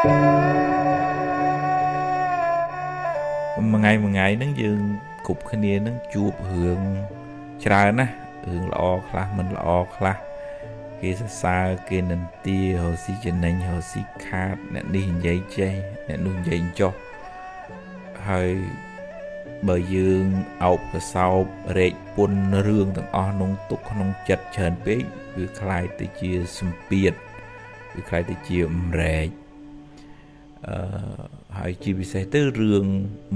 មួយថ្ងៃមួយថ្ងៃហ្នឹងយើងគ្រប់គ្នាហ្នឹងជួបរឿងច្រើនណាស់រឿងល្អខ្លះមិនល្អខ្លះគេសរសើរគេនិន្ទារកស៊ីចំណេញរកស៊ីខាតអ្នកនេះនិយាយចេះអ្នកនោះនិយាយចុះហើយបើយើងអោបក្រសោបរែកពុនរឿងទាំងអស់នោះទុកក្នុងចិត្តច្រើនពេកវាคล้ายទៅជាសម្ពាធវាคล้ายទៅជាអម្រែកហើយជាពិសេសទៅរឿង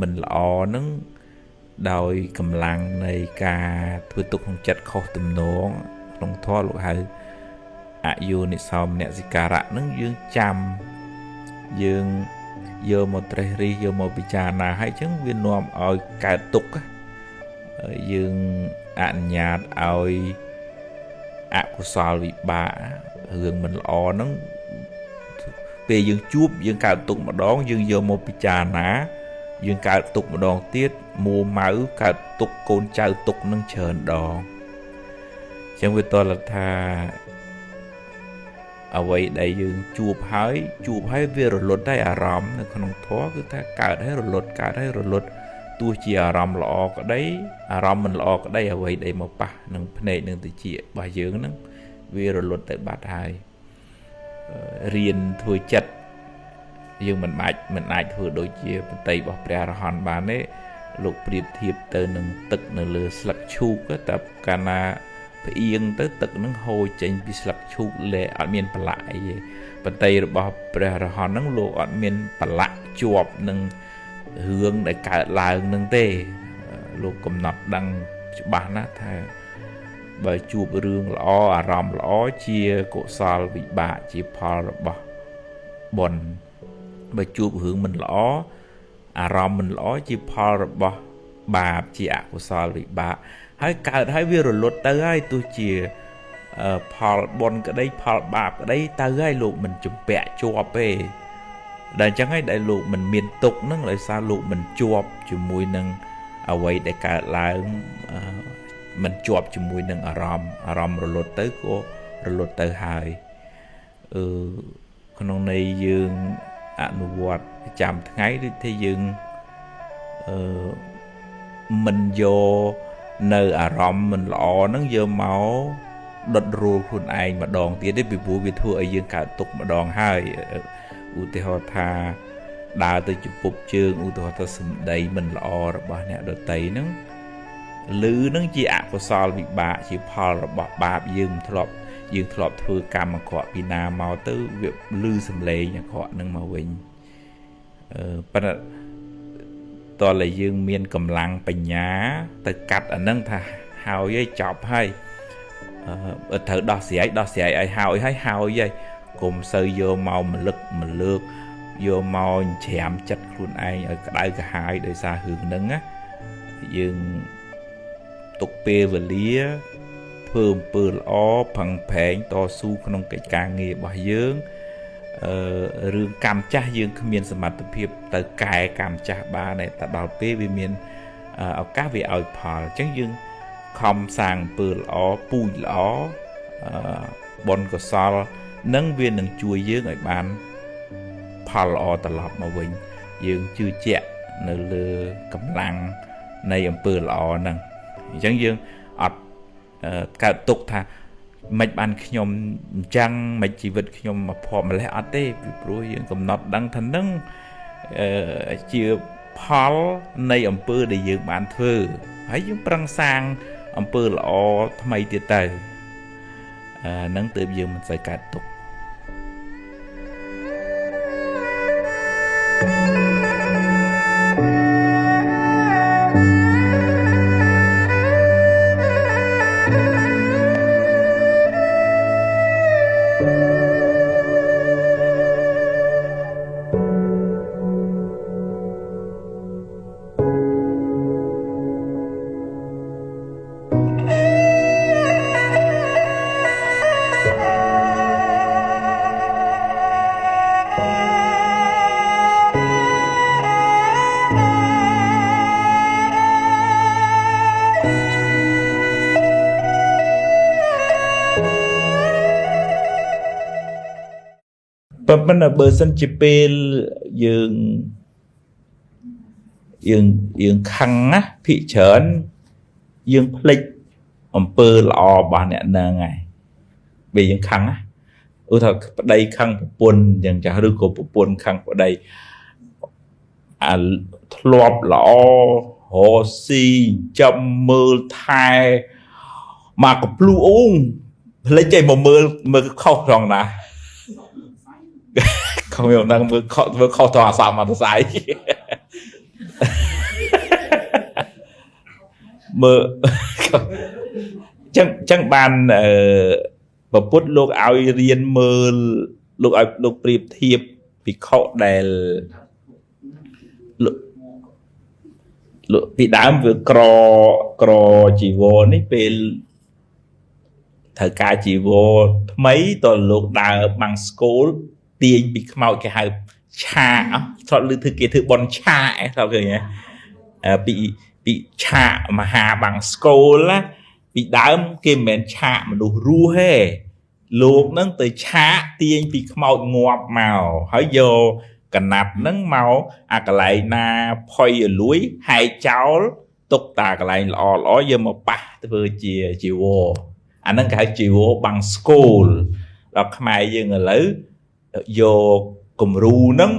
មិនល្អហ្នឹងដោយកម្លាំងនៃការធ្វើទុកក្នុងចិត្តខុសទំនងក្នុងធម៌លោកហៅអយោនិសោមនសិការៈហ្នឹងយើងចាំយើងយកមកត្រេះរិះយកមកពិចារណាហើយអញ្ចឹងវានាំឲ្យកើតទុក្ខយើងអនុញ្ញាតឲ្យអកុសលវិបាករឿងមិនល្អហ្នឹងពេលយើងជួបយើងកើតទុក្ខម្ដងយើងយកមកពិចារណាយើងកើតទុក្ខម្ដងទៀតមួម៉ៅកើតទុក្ខកូនចៅទុក្ខនឹងច្រើនដងអញ្ចឹងវាតលថាអ្វីដែលយើងជួបហើយវារលត់ដែរអារម្មណ៍នៅក្នុងធម៌គឺថាកើតហើយរលត់កើតហើយរលត់ទោះជាអារម្មណ៍ល្អក្តីអារម្មណ៍មិនល្អក្តីអ្វីដែលមកប៉ះនឹងភ្នែកនឹងត្រចៀករបស់យើងហ្នឹងវារលត់ទៅបាត់ហើយរៀនធ្វើចិត្តយើងមិនអាចធ្វើដូចជាបន្តីរបស់ព្រះអរហន្តបានទេលោកប្រៀបធៀបទៅនឹងទឹកនៅលើស្លឹកឈូកតែកាលណាផ្អៀងទៅទឹកនឹងហូរចេញពីស្លឹកឈូកលែអត់មានប្រឡាក់អីទេបន្តីរបស់ព្រះអរហន្តហ្នឹងលោកអត់មានប្រឡាក់ជាប់នឹងរឿងដែលកើតឡើងនឹងទេលោកកំណត់ដឹងច្បាស់ណាស់ថាបើជួបរឿងល្អអារម្មណ៍ល្អជាកុសលវិបាកជាផលរបស់បុណ្យបើជួបរឿងមិនល្អអារម្មណ៍មិនល្អជាផលរបស់បាបជាអកុសលវិបាកហើយកើតហើយវារលត់ទៅហើយទោះជាផលបុណ្យក្តីផលបាបក្តីទៅហើយលោកមិនជំពាក់ជាប់ទេដល់អញ្ចឹងហើយដែលលោកមិនមានទុក្ខហ្នឹងដោយសារលោកមិនជាប់ជាមួយនឹងអ្វីដែលកើតឡើងមិនជាប់ជាមួយនឹងអារម្មណ៍រលត់ទៅក៏រលត់ទៅហើយក្នុងន័យយើងអនុវត្តប្រចាំថ្ងៃដូចថាយើងមិនយកនៅអារម្មណ៍មិនល្អហ្នឹងយកមកដុតរោលខ្លួនឯងម្ដងទៀតទេពីព្រោះវាធ្វើឲ្យយើងកើតទុក្ខម្ដងហើយឧទាហរណ៍ថាដើរទៅជំពប់ជើងឧទាហរណ៍ថាសម្ដីមិនល្អរបស់អ្នកដទៃហ្នឹងឮហ្នឹងជាអកុសលវិបាកជាផលរបស់បាបយើងធ្លាប់ធ្វើកម្មអាក្រក់ពីណាមកទៅវាឮសំឡេងអាក្រក់ហ្នឹងមកវិញប៉ុន្តែតើតែយើងមានកម្លាំងបញ្ញាទៅកាត់អាហ្នឹងថាហើយហើយចប់ហើយត្រូវដោះស្រាយឲ្យហើយហើយហើយកុំសូវយកមកម្លឹកមលើកយកមកច្រាមចិត្តខ្លួនឯងឲ្យក្តៅក្រហាយដោយសាររឿងហ្នឹងណាយើងទុកពេលវេលាធ្វើអំពើល្អប្រឹងប្រែងតស៊ូក្នុងកិច្ចការងាររបស់យើងរឿងកម្មចាស់យើងគ្មានសមត្ថភាពទៅកែកម្មចាស់បានទេតែដល់ពេលវាមានឱកាសវាឲ្យផលអញ្ចឹងយើងខំសាងអំពើល្អពូជល្អបុណ្យកុសលនឹងវានឹងជួយយើងឲ្យបានផលល្អត្រឡប់មកវិញយើងជឿជាក់នៅលើកម្លាំងនៃអំពើល្អហ្នឹងអញ្ចឹងយើងអត់កើតទុកថាមិនបានខ្ញុំអញ្ចឹងមិនជីវិតខ្ញុំមកភ័ព្វម្លេះអត់ទេពីព្រោះយើងកំណត់ដឹងថានឹងជាផលនៃអំពើដែលយើងបានធ្វើហើយយើងប្រឹងសាងអំពើល្អថ្មីទៀតទៅនឹងទើបយើងមិនសូវកើតទុក្ខ Thank you. ប៉ុន្តែបើសិនជាពេលយើងខឹងណាភិកច្រើនយើងភ្លេចអំពើល្អរបស់អ្នកហ្នឹងហើយពេលយើងខឹងណាឧទាហរណ៍ប្តីខឹងប្រពន្ធអញ្ចឹងចាស់ឬក៏ប្រពន្ធខឹងប្តីអាធ្លាប់ល្អរកស៊ីចាំមើលថែមកកភ្លូអូងភ្លេចឯងមកមើលមើលខុសត្រង់ណាខុសខ្ញុំដឹងមើលខុសមើលខុសត្រង់អាសមអត់ស្អីមើលចឹងបានអឺពពុទ្ធលោកឲ្យរៀនមើលលោកឲ្យលោកប្រៀបធៀបភិក្ខុដែលលោកពីដើមវាក្រជីវរនេះពេលត្រូវការជីវរថ្មីតលោកដើរបាំងស្គូលទាញពីខ្មោចគេហៅឆាធ្លាប់ឮធ្វើគេធ្វើបនឆាធ្លាប់ឃើញហ៎ពីឆាកមហាបាំងស្គូលណាពីដើមគេមិនមែនឆាកមនុស្សរស់ទេលោកនឹងទៅឆាកទាញពីខ្មោចងាប់មកហើយយកកណាត់នឹងមកអាកន្លែងណាផុយឲ្យលួយហែកចោលទុកតាកន្លែងល្អល្អយកមកប៉ះធ្វើជាជីវរអាហ្នឹងគេហៅជីវរបាំងស្គូលដល់ខ្មែរយើងឥឡូវយកគំរូហ្នឹង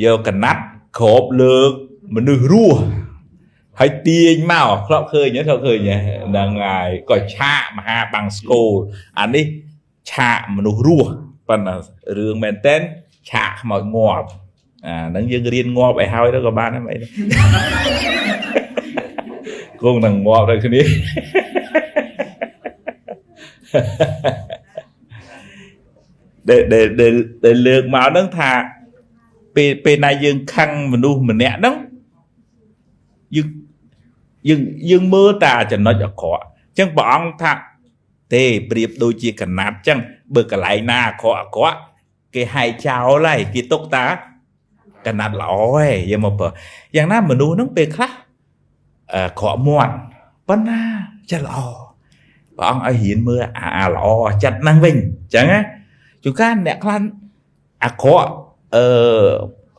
យកកណាត់គ្របលើមនុស្សរស់ហើយទាញមកធ្លាប់ឃើញទេធ្លាប់ឃើញហ្នឹងហើយក៏ឆាកមហាបាំងស្គូលអានេះឆាកមនុស្សរស់ប៉ុន្តែរឿងមែនតើឆាកខ្មោចងាប់អាហ្នឹងយើងរៀនងាប់ឲ្យហើយទៅក៏បានដែរមិនអីគង់នឹងងាប់ដូចគ្នាដែលលើកមកហ្នឹងថាពេលណាយើងខឹងមនុស្សម្នាក់ហ្នឹងយើងមើលតែចំណុចអាក្រក់អញ្ចឹងព្រះអង្គថាទេប្រៀបដូចជាកណាត់អញ្ចឹងបើកន្លែងណាអាក្រក់អាក្រក់គេហែកចោលហើយគេទុកតាកណាត់ល្អឯងយកមកប្រើយ៉ាងណាមនុស្សហ្នឹងពេលខ្លះអាក្រក់មាត់ប៉ុន្តែចិត្តល្អព្រះអង្គឲ្យរៀនមើលអាល្អចិត្តហ្នឹងវិញអញ្ចឹងណាជួនកាលអ្នកខ្លះអាក្រក់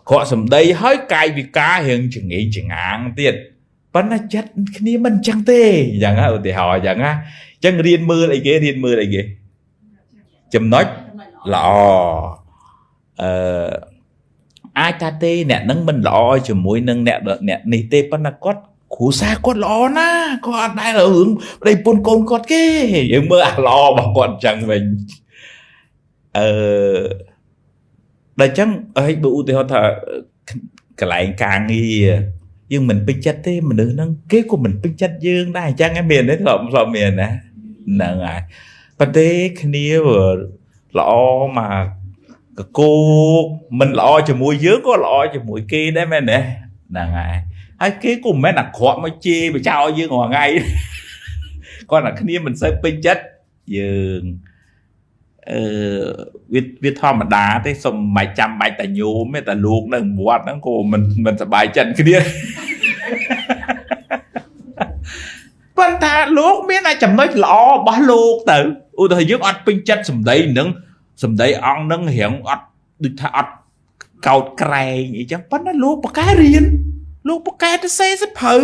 ក្រក់សម្ដីហើយកាយវិការរៀងចងេងចងាងទៀតប៉ុន្តែចិត្តគ្នាមិនអញ្ចឹងទេអញ្ចឹងឧទាហរណ៍អញ្ចឹងណាអញ្ចឹងរៀនមើលអីគេរៀនមើលអីគេចំណុចល្អអឺអាចថាទេអ្នកនឹងមិនល្អជាមួយនឹងអ្នកនេះទេប៉ុន្តែគាត់គ្រូសាគាត់ល្អណាស់គាត់អត់ដែលរឿងប្តីប្រពន្ធកូនគាត់គេយើងមើលអាល្អរបស់គាត់អញ្ចឹងវិញអឺដល់អញ្ចឹងហើយបើឧទាហរណ៍ថាកន្លែងការងារយើងមិនពេញចិត្តទេមនុស្សហ្នឹងគេក៏មិនពេញចិត្តយើងដែរអញ្ចឹងឯងមានទេធ្លាប់មានណាហ្នឹងហើយប៉ុន្តែគ្នាល្អមកកកោកមិនល្អជាមួយយើងក៏ល្អជាមួយគេដែរមែនទេហ្នឹងហើយហើយគេក៏មិនមែនអាក្រក់មកជេរបចោយើងរាល់ថ្ងៃគាត់តែគ្នាមិនសូវពេញចិត្តយើងអឺវាធម្មតាទេសុំមិនចាំបាច់តែញោមទេតែលោកនៅវត្តហ្នឹងក៏មិនសប្បាយចិត្តគ្នាប៉ុន្តែលោកមានតែចំណុចល្អរបស់លោកទៅឧទាហរណ៍យើងអត់ពេញចិត្តសម្ដីនឹងសម្ដីអង្គនឹងរៀងអត់ដូចថាអត់កោតក្រែងអីចឹងប៉ុន្តែលោកបកែរៀនលោកបកែទៅសេសភៅ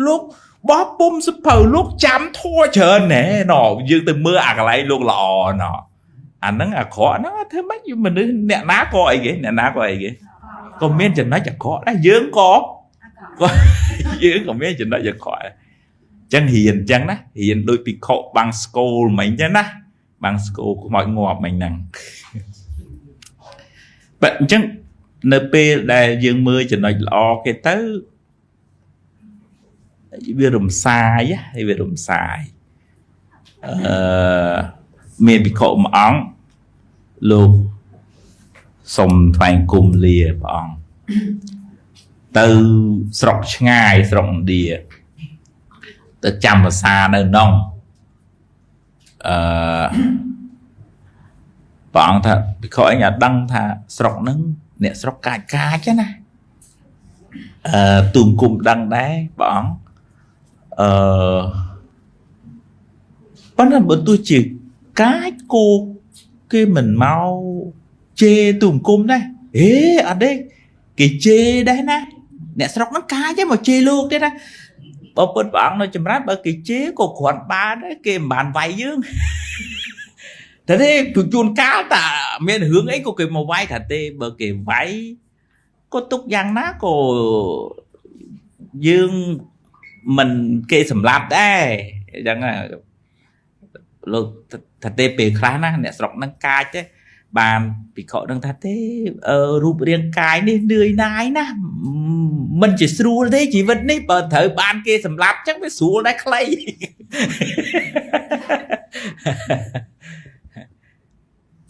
លោកបោះពុំសភៅលោកចាំធัวច្រើនណែណយើងទៅមើលអាកន្លែងលោកល្អណអាហ្នឹងអាក្រក់ហ្នឹងធ្វើម៉េចមនុស្សអ្នកណាក៏អីគេអ្នកណាក៏អីគេក៏មានចំណុចអាក្រក់ដែរយើងក៏យើងក៏មានចំណុចអាក្រក់ដែរចឹងរៀនចឹងណារៀនដូចភិក្ខុបាំងស្គូលមិញចឹងណាបាំងស្គូលខ្មោចងាប់មិញហ្នឹងបាទអញ្ចឹងនៅពេលដែលយើងមើលចំណុចល្អគេទៅវារំសាយហើយវារំសាយអឺមានភិក្ខុមួយអង្គលោកសុំថ្វាយគុំលាព្រះអង្គទៅស្រុកឆ្ងាយស្រុកឥណ្ឌាទៅចាំភាសានៅនោះអឺព្រះអង្គថាភិក្ខុឯងអត់ដឹងថាស្រុកហ្នឹងអ្នកស្រុកកាចកាចណាអឺទូមគុំដឹងដែរព្រះអង្គអឺប៉ុន្តែបើទោះជាកាចគោគេមិនមក ជេរទូអង្គមដែរអេអត់ទេគេជេរដែរណាអ្នកស្រុកហ្នឹងកាយមកជេរលោកទៀតណាបើពុទ្ធព្រះអង្គនៅចម្រើនបើគេជេរក៏គ្រាន់បានដែរគេមិនបានវាយយើងតែទេព្រោះជួនកាលតាមានរឿងអីក៏គេមកវាយថាទេបើគេវាយក៏ទុកយ៉ាងណាក៏យើងមិនគេសម្លាប់ដែរអញ្ចឹងលោកថាទេពេលខ្លះណាអ្នកស្រុកហ្នឹងកាចទេបានភិក្ខុនឹងថាទេរូបរាងកាយនេះនឿយណាយណាស់មិនជាស្រួលទេជីវិតនេះបើត្រូវបានគេសម្លាប់ចឹងវាស្រួលដែរខ្លី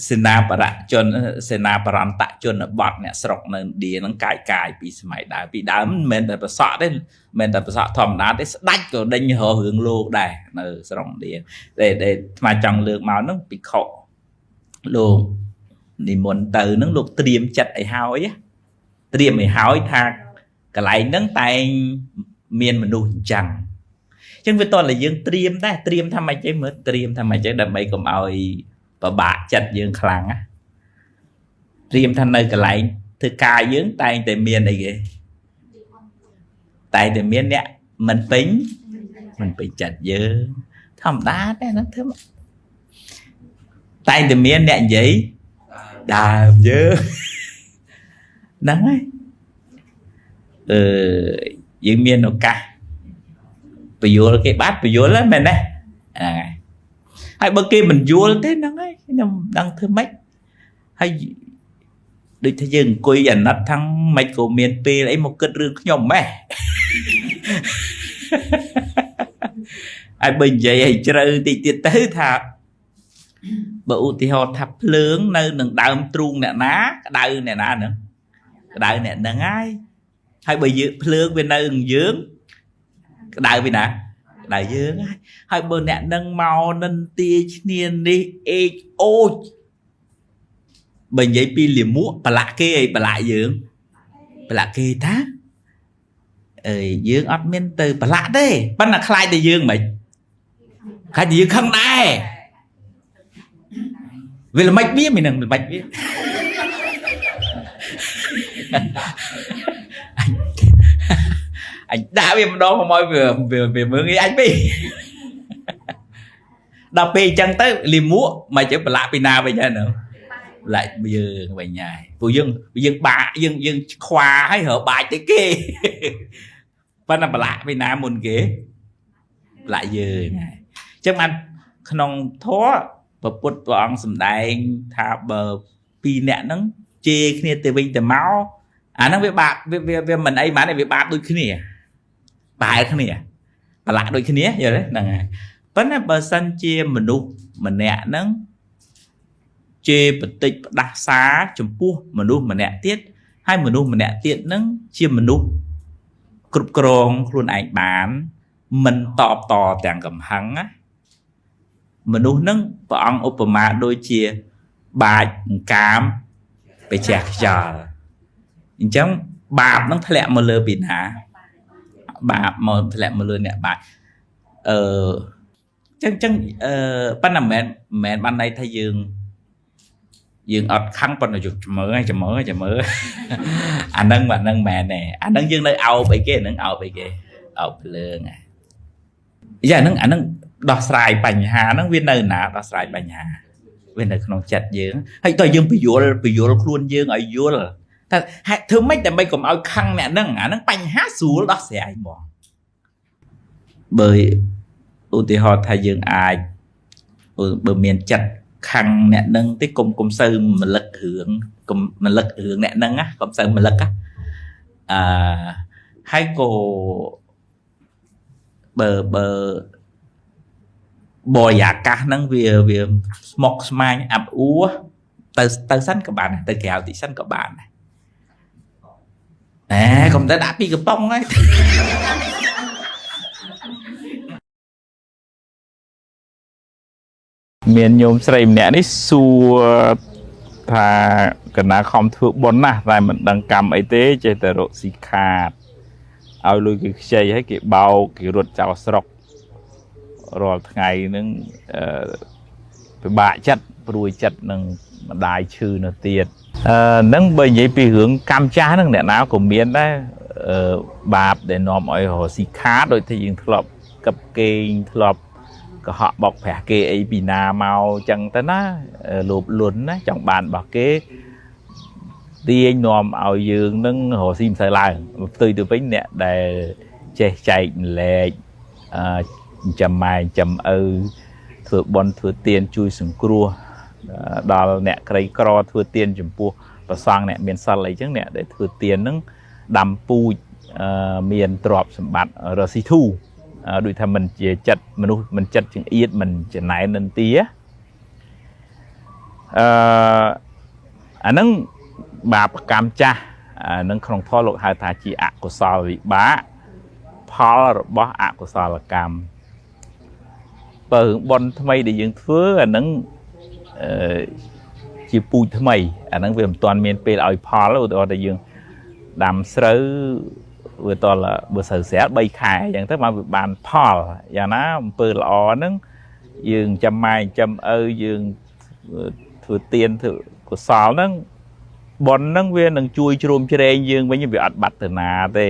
សេនាបរជនសេនាបរន្តជនបទអ្នកស្រុកនៅឥណ្ឌាហ្នឹងកាយកាយពីសម័យដើមពីដើមមិនមែនតែប្រសក់ទេមិនមែនតែប្រសក់ធម្មតាទេស្ដាច់ក៏ដេញរករឿងលោកដែរនៅស្រុកឥណ្ឌាដែលអាត្មាចង់លើកមកហ្នឹងភិក្ខុលោកនិមន្តទៅហ្នឹងលោកត្រៀមចិត្តឲ្យហើយត្រៀមឲ្យហើយថាកន្លែងហ្នឹងតែងមានមនុស្សអញ្ចឹងអញ្ចឹងវាតតែយើងត្រៀមដែរត្រៀមថាម៉េចទេមើលត្រៀមថាម៉េចទេដើម្បីកុំឲ្យពិបាកចិត្តយើងខ្លាំងណាត្រៀមថានៅកន្លែងធ្វើការយើងតែងតែមានអីគេតែងតែមានអ្នកមិនពេញចិត្តយើងធម្មតាទេហ្នឹងធ្វើតែងតែមានអ្នកនិយាយដើមយើងហ្នឹងហើយអឺយើងមានឱកាសពយល់គេបាត់ពយល់ហ្នឹងមែនទេហ្នឹងហើយហើយបើគេមិនយល់ទេហ្នឹងហើយខ្ញុំដឹងធ្វើម៉េចហើយដូចថាយើងអង្គុយអាណិតថាម៉េចក៏មានពេលអីមកគិតរឿងខ្ញុំម៉េះហើយបើនិយាយឲ្យជ្រៅតិចទៀតទៅថាបើឧទាហរណ៍ថាភ្លើងនៅនឹងដើមទ្រូងអ្នកណាក្តៅអ្នកណាហ្នឹងក្តៅអ្នកហ្នឹងហើយហើយបើយើងភ្លើងវានៅនឹងយើងក្តៅពីណាក្តៅយើងហើយហើយបើអ្នកនឹងមកនិន្ទាឈ្នានេះអេកអូចបើនិយាយពីលាមកប្រឡាក់គេអីប្រឡាក់យើងប្រឡាក់គេតាអើយយើងអត់មានទៅប្រឡាក់ទេប៉ុន្តែខ្លាចតែយើងមិនខ្លាចតែយើងខឹងដែរវាល្មិចវាមិននឹងល្មិចវាអញដាក់វាម្ដងកុំឲ្យវាមើលងាយអញវិញដល់ពេលអញ្ចឹងទៅលីមួកមកជិះប្រឡាក់ពីណាវិញហ្នឹងប្រឡាក់យើងវិញហើយព្រោះយើងបាក់យើងខ្វាហើយរើបាច់ទៅគេប៉ុន្តែប្រឡាក់ពីណាមុនគេប្រឡាក់យើងហើយអញ្ចឹងបានក្នុងធម៌ព្រះពុទ្ធព្រះអង្គសម្ដែងថាបើពីរអ្នកហ្នឹងជេរគ្នាទៅវិញទៅមកអាហ្នឹងវាបាបវាមិនអីហ្មងវាបាបដូចគ្នាបែរគ្នាប្រឡាក់ដូចគ្នាយល់ទេហ្នឹងហើយប៉ុន្តែបើសិនជាមនុស្សម្នាក់ហ្នឹងជេរបតិចផ្ដាសាចំពោះមនុស្សម្នាក់ទៀតហើយមនុស្សម្នាក់ទៀតហ្នឹងជាមនុស្សគ្រប់គ្រងខ្លួនឯងបានមិនតបតទាំងកំហឹងណាមនុស្សហ្នឹងព្រះអង្គឧបមាដូចជាបាចកាមបច្ចេកខ្យល់អញ្ចឹងបាបហ្នឹងធ្លាក់មកលើពីណាបាបមកធ្លាក់មកលើអ្នកបាចអឺចឹងប៉ុន្តែមិនមែនបានន័យថាយើងអត់ខឹងប៉ុន្តែយកចាំមើលចាំមើលចាំមើលអាហ្នឹងអាហ្នឹងមែនទេអាហ្នឹងយើងនៅអោបអីគេអាហ្នឹងអោបអីគេអោបភ្លើងយ៉ាអាហ្នឹងដោះស្រាយបញ្ហាហ្នឹងវានៅណាដោះស្រាយបញ្ហាវានៅក្នុងចិត្តយើងហើយតើយើងពយល់ខ្លួនយើងឲ្យយល់ថាហេតុធ្វើម៉េចដើម្បីកុំឲ្យខឹងអ្នកហ្នឹងអាហ្នឹងបញ្ហាស្រួលដោះស្រាយហ្មងបើឧទាហរណ៍ថាយើងអាចបើមានចិត្តខឹងអ្នកហ្នឹងទេកុំសូវមលឹករឿងកុំមលឹករឿងអ្នកហ្នឹងណាកុំសូវមលឹកណាអឺហើយក៏បើបរិយាកាសហ្នឹងវាស្មុគស្មាញអាប់អួរទៅសិនក៏បានទៅក្រៅតិចសិនក៏បានដែរណែកុំទៅដាក់ពីកំប៉ុងហើយមានញោមស្រីម្នាក់នេះសួរថាកណាខំធ្វើបុណ្យណាស់តែមិនដឹងកម្មអីទេចេះតែរកស៊ីខាតឲ្យលុយគេខ្ចីហើយគេបោកគេរត់ចោលស្រុករាល់ថ្ងៃហ្នឹងពិបាកចិត្តព្រួយចិត្តនឹង ម្ដាយឈឺនៅទៀតអឺហ្នឹងបើនិយាយពីរឿងកម្មចាស់ហ្នឹងអ្នកណាក៏មានដែរអឺបាបដែលនាំឲ្យរកស៊ីខាតដូចที่យើងធ្លាប់កឹបកេងធ្លាប់កុហកបោកប្រាស់គេអីពីណាមកចឹងទៅណាលោភលន់ណាចង់បានរបស់គេទាញនាំឲ្យយើងនឹងរកស៊ីមិនសូវឡើងផ្ទុយទៅវិញអ្នកដែលចេះចែកម្លែកអឺចាំម៉ែចាំឪធ្វើបុណ្យធ្វើទានជួយសង្គ្រោះដល់អ្នកក្រីក្រធ្វើទានចំពោះប្រសង់អ្នកមានសិលអីចឹងអ្នកដែលធ្វើទានហ្នឹងដាំពូជមានទ្រព្យសម្បត្តិរស៊ីធូដូចថាមិនជាចិត្តមនុស្សមិនចិត្តចង្អៀតមិនចំណែននិន្ទាអឺអាហ្នឹងបាបកម្មចាស់អានឹងក្នុងធម៌លោកហៅថាជាអកុសលវិបាកផលរបស់អកុសលកម្មបើរឿងបុណ្យថ្មីដែលយើងធ្វើអាហ្នឹងអឺជាពូជថ្មីអាហ្នឹងវាមិនទាន់មានពេលឲ្យផលឧទាហរណ៍ថាយើងដាំស្រូវវាតលបើស្រូវស្រាល3ខែអញ្ចឹងទៅបានវាបានផលយ៉ាងណាអំពើល្អហ្នឹងយើងចាំម៉ែចាំឪយើងធ្វើទានធ្វើកុសលហ្នឹងបុណ្យហ្នឹងវានឹងជួយជ្រោមជ្រែងយើងវិញវាអត់បាត់ទៅណាទេ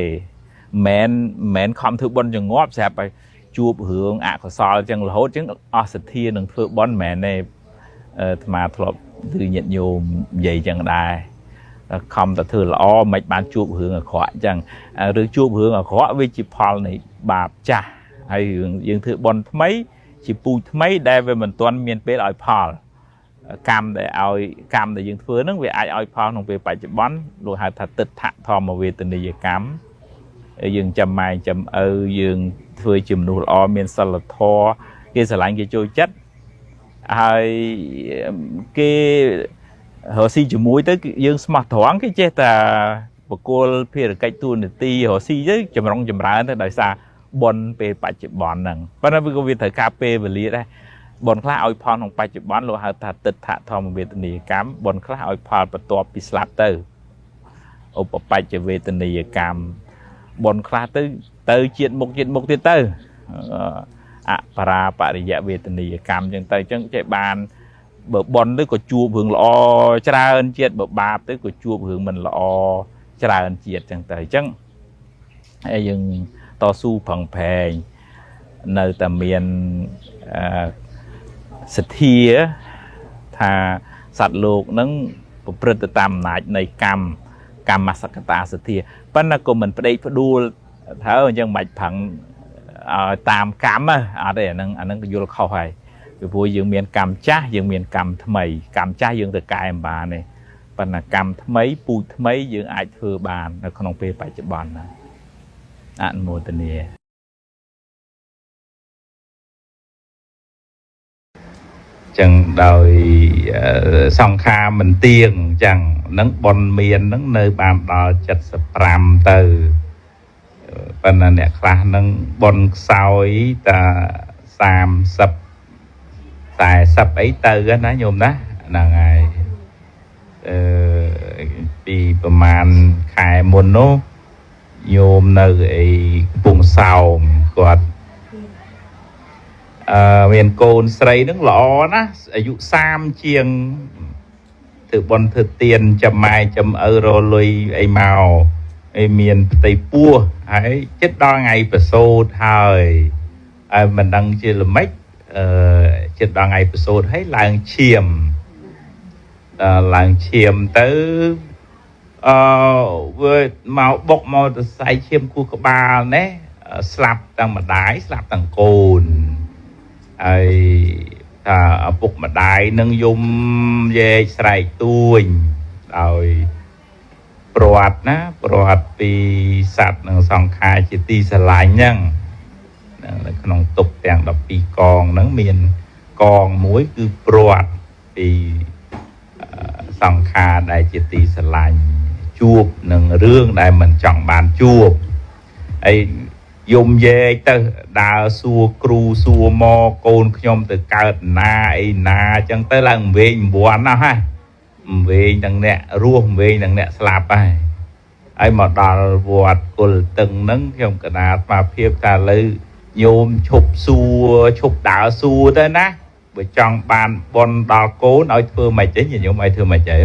មិនមែនខំធ្វើបុណ្យចងាប់ស្រាប់ឲ្យជួបរឿងអកុសលចឹងរហូតចឹងអស់សទ្ធានឹងធ្វើបុណ្យមិនមែនទេអាត្មាធ្លាប់ឮញាតិញោមនិយាយចឹងដែរខំតែធ្វើល្អមិនបានជួបរឿងអាក្រក់ចឹងឬជួបរឿងអាក្រក់វាជាផលនៃបាបចាស់ហើយរឿងយើងធ្វើបុណ្យថ្មីជាពូជថ្មីដែលវាមិនទាន់មានពេលឲ្យផលកម្មដែលឲ្យកម្មដែលយើងធ្វើហ្នឹងវាអាចឲ្យផលក្នុងពេលបច្ចុប្បន្នលោកហៅថាទិដ្ឋធម្មវេទនីយកម្មយើងចាំម៉ែចាំឪយើងធ្វើជាមនុស្សល្អមានសិលធម៌គេស្រឡាញ់គេចូលចិត្តហើយគេរកស៊ីជាមួយទៅយើងស្មោះត្រង់គេចេះតែបកគលភារកិច្ចទូនាទីរកស៊ីទៅចម្រុងចម្រើនទៅដោយសារបុណ្យពេលបច្ចុប្បន្នហ្នឹងប៉ុន្តែវាក៏វាត្រូវការពេលវេលាដែរបុណ្យខ្លះឲ្យផលក្នុងបច្ចុប្បន្នលោកហៅថាទិដ្ឋធម្មវេទនីយកម្មបុណ្យខ្លះឲ្យផលបន្ទាប់ពីស្លាប់ទៅឧបបច្ចវេទនីយកម្មបុណ្យខ្លះទៅទៅជាតិមុខជាតិមុខទៀតទៅអបរាបរិយវេទនីយកម្មចឹងទៅចឹងចេះបានបើបុណ្យទៅក៏ជួបរឿងល្អច្រើនជាតិបើបាបទៅក៏ជួបរឿងមិនល្អច្រើនជាតិចឹងទៅអញ្ចឹងហើយយើងតស៊ូប្រឹងប្រែងនៅតែមានអឺសទ្ធាថាសត្វលោកនឹងប្រព្រឹត្តទៅតាមអំណាចនៃកម្មកម្មសកតាសទ្ធាប៉ុន្តែក៏មិនប្តេកផ្ដួលថាអញ្ចឹងមិនបាច់ប្រឹងឲ្យតាមកម្មអត់ទេអាហ្នឹងក៏យល់ខុសហើយពីព្រោះយើងមានកម្មចាស់យើងមានកម្មថ្មីកម្មចាស់យើងទៅកែមិនបានទេប៉ុន្តែកម្មថ្មីពូជថ្មីយើងអាចធ្វើបាននៅក្នុងពេលបច្ចុប្បន្នណាអនុមោទនាចឹងដោយសង្ខារមិនទៀងចឹងនឹងបុណ្យមាននឹងនៅបានដល់75ទៅប៉ុន្តែអ្នកខ្លះនឹងបុណ្យខ្សោយតា30 40អីទៅណាញោមណាហ្នឹងហើយអឺពីប្រហែលខែមុននោះញោមនៅអីកំពង់សោមគាត់អឺមានកូនស្រីនឹងល្អណាស់អាយុ30ជាងធ្វើបុណ្យធ្វើទានចាំម៉ែចាំឪរលុយអីមកអីមានផ្ទៃពោះហើយចិត្តដល់ថ្ងៃប្រសូតហើយហើយមិនដឹងជាល្មិចអឺចិត្តដល់ថ្ងៃប្រសូតហើយឡើងឈាមឡើងឈាមទៅអឺវាមកបុកមកទៅសៃឈាមគូក្បាលណេះស្លាប់ទាំងម្ដាយស្លាប់ទាំងកូនហើយថាឪពុកម្ដាយនឹងយំយែកស្រែកទួញដោយព្រាត់ណាព្រាត់ពីសត្វនិងសង្ខារជាទីស្រឡាញ់ហ្នឹងនៅក្នុងទុកទាំង12កងហ្នឹងមានកងមួយគឺព្រាត់ពីសង្ខារដែលជាទីស្រឡាញ់ជួបនឹងរឿងដែលមិនចង់បានជួបហើយយំយែកទៅដើរសួរគ្រូសួរមកកូនខ្ញុំទៅកើតណាអីណាអញ្ចឹងទៅឡើងវែងវ័នណាស់ហ่ะវែងទាំងអ្នករស់វែងទាំងអ្នកស្លាប់ហើយហើយមកដល់វត្តគុលតឹងហ្នឹងខ្ញុំកណាអាត្មាភាពថាលើញោមឈប់សួរឈប់ដើរសួរទៅណាបើ បើចង់បានបុណ្យដល់កូនឲ្យធ្វើមិនទេញាតិញោមឲ្យធ្វើមិនទេ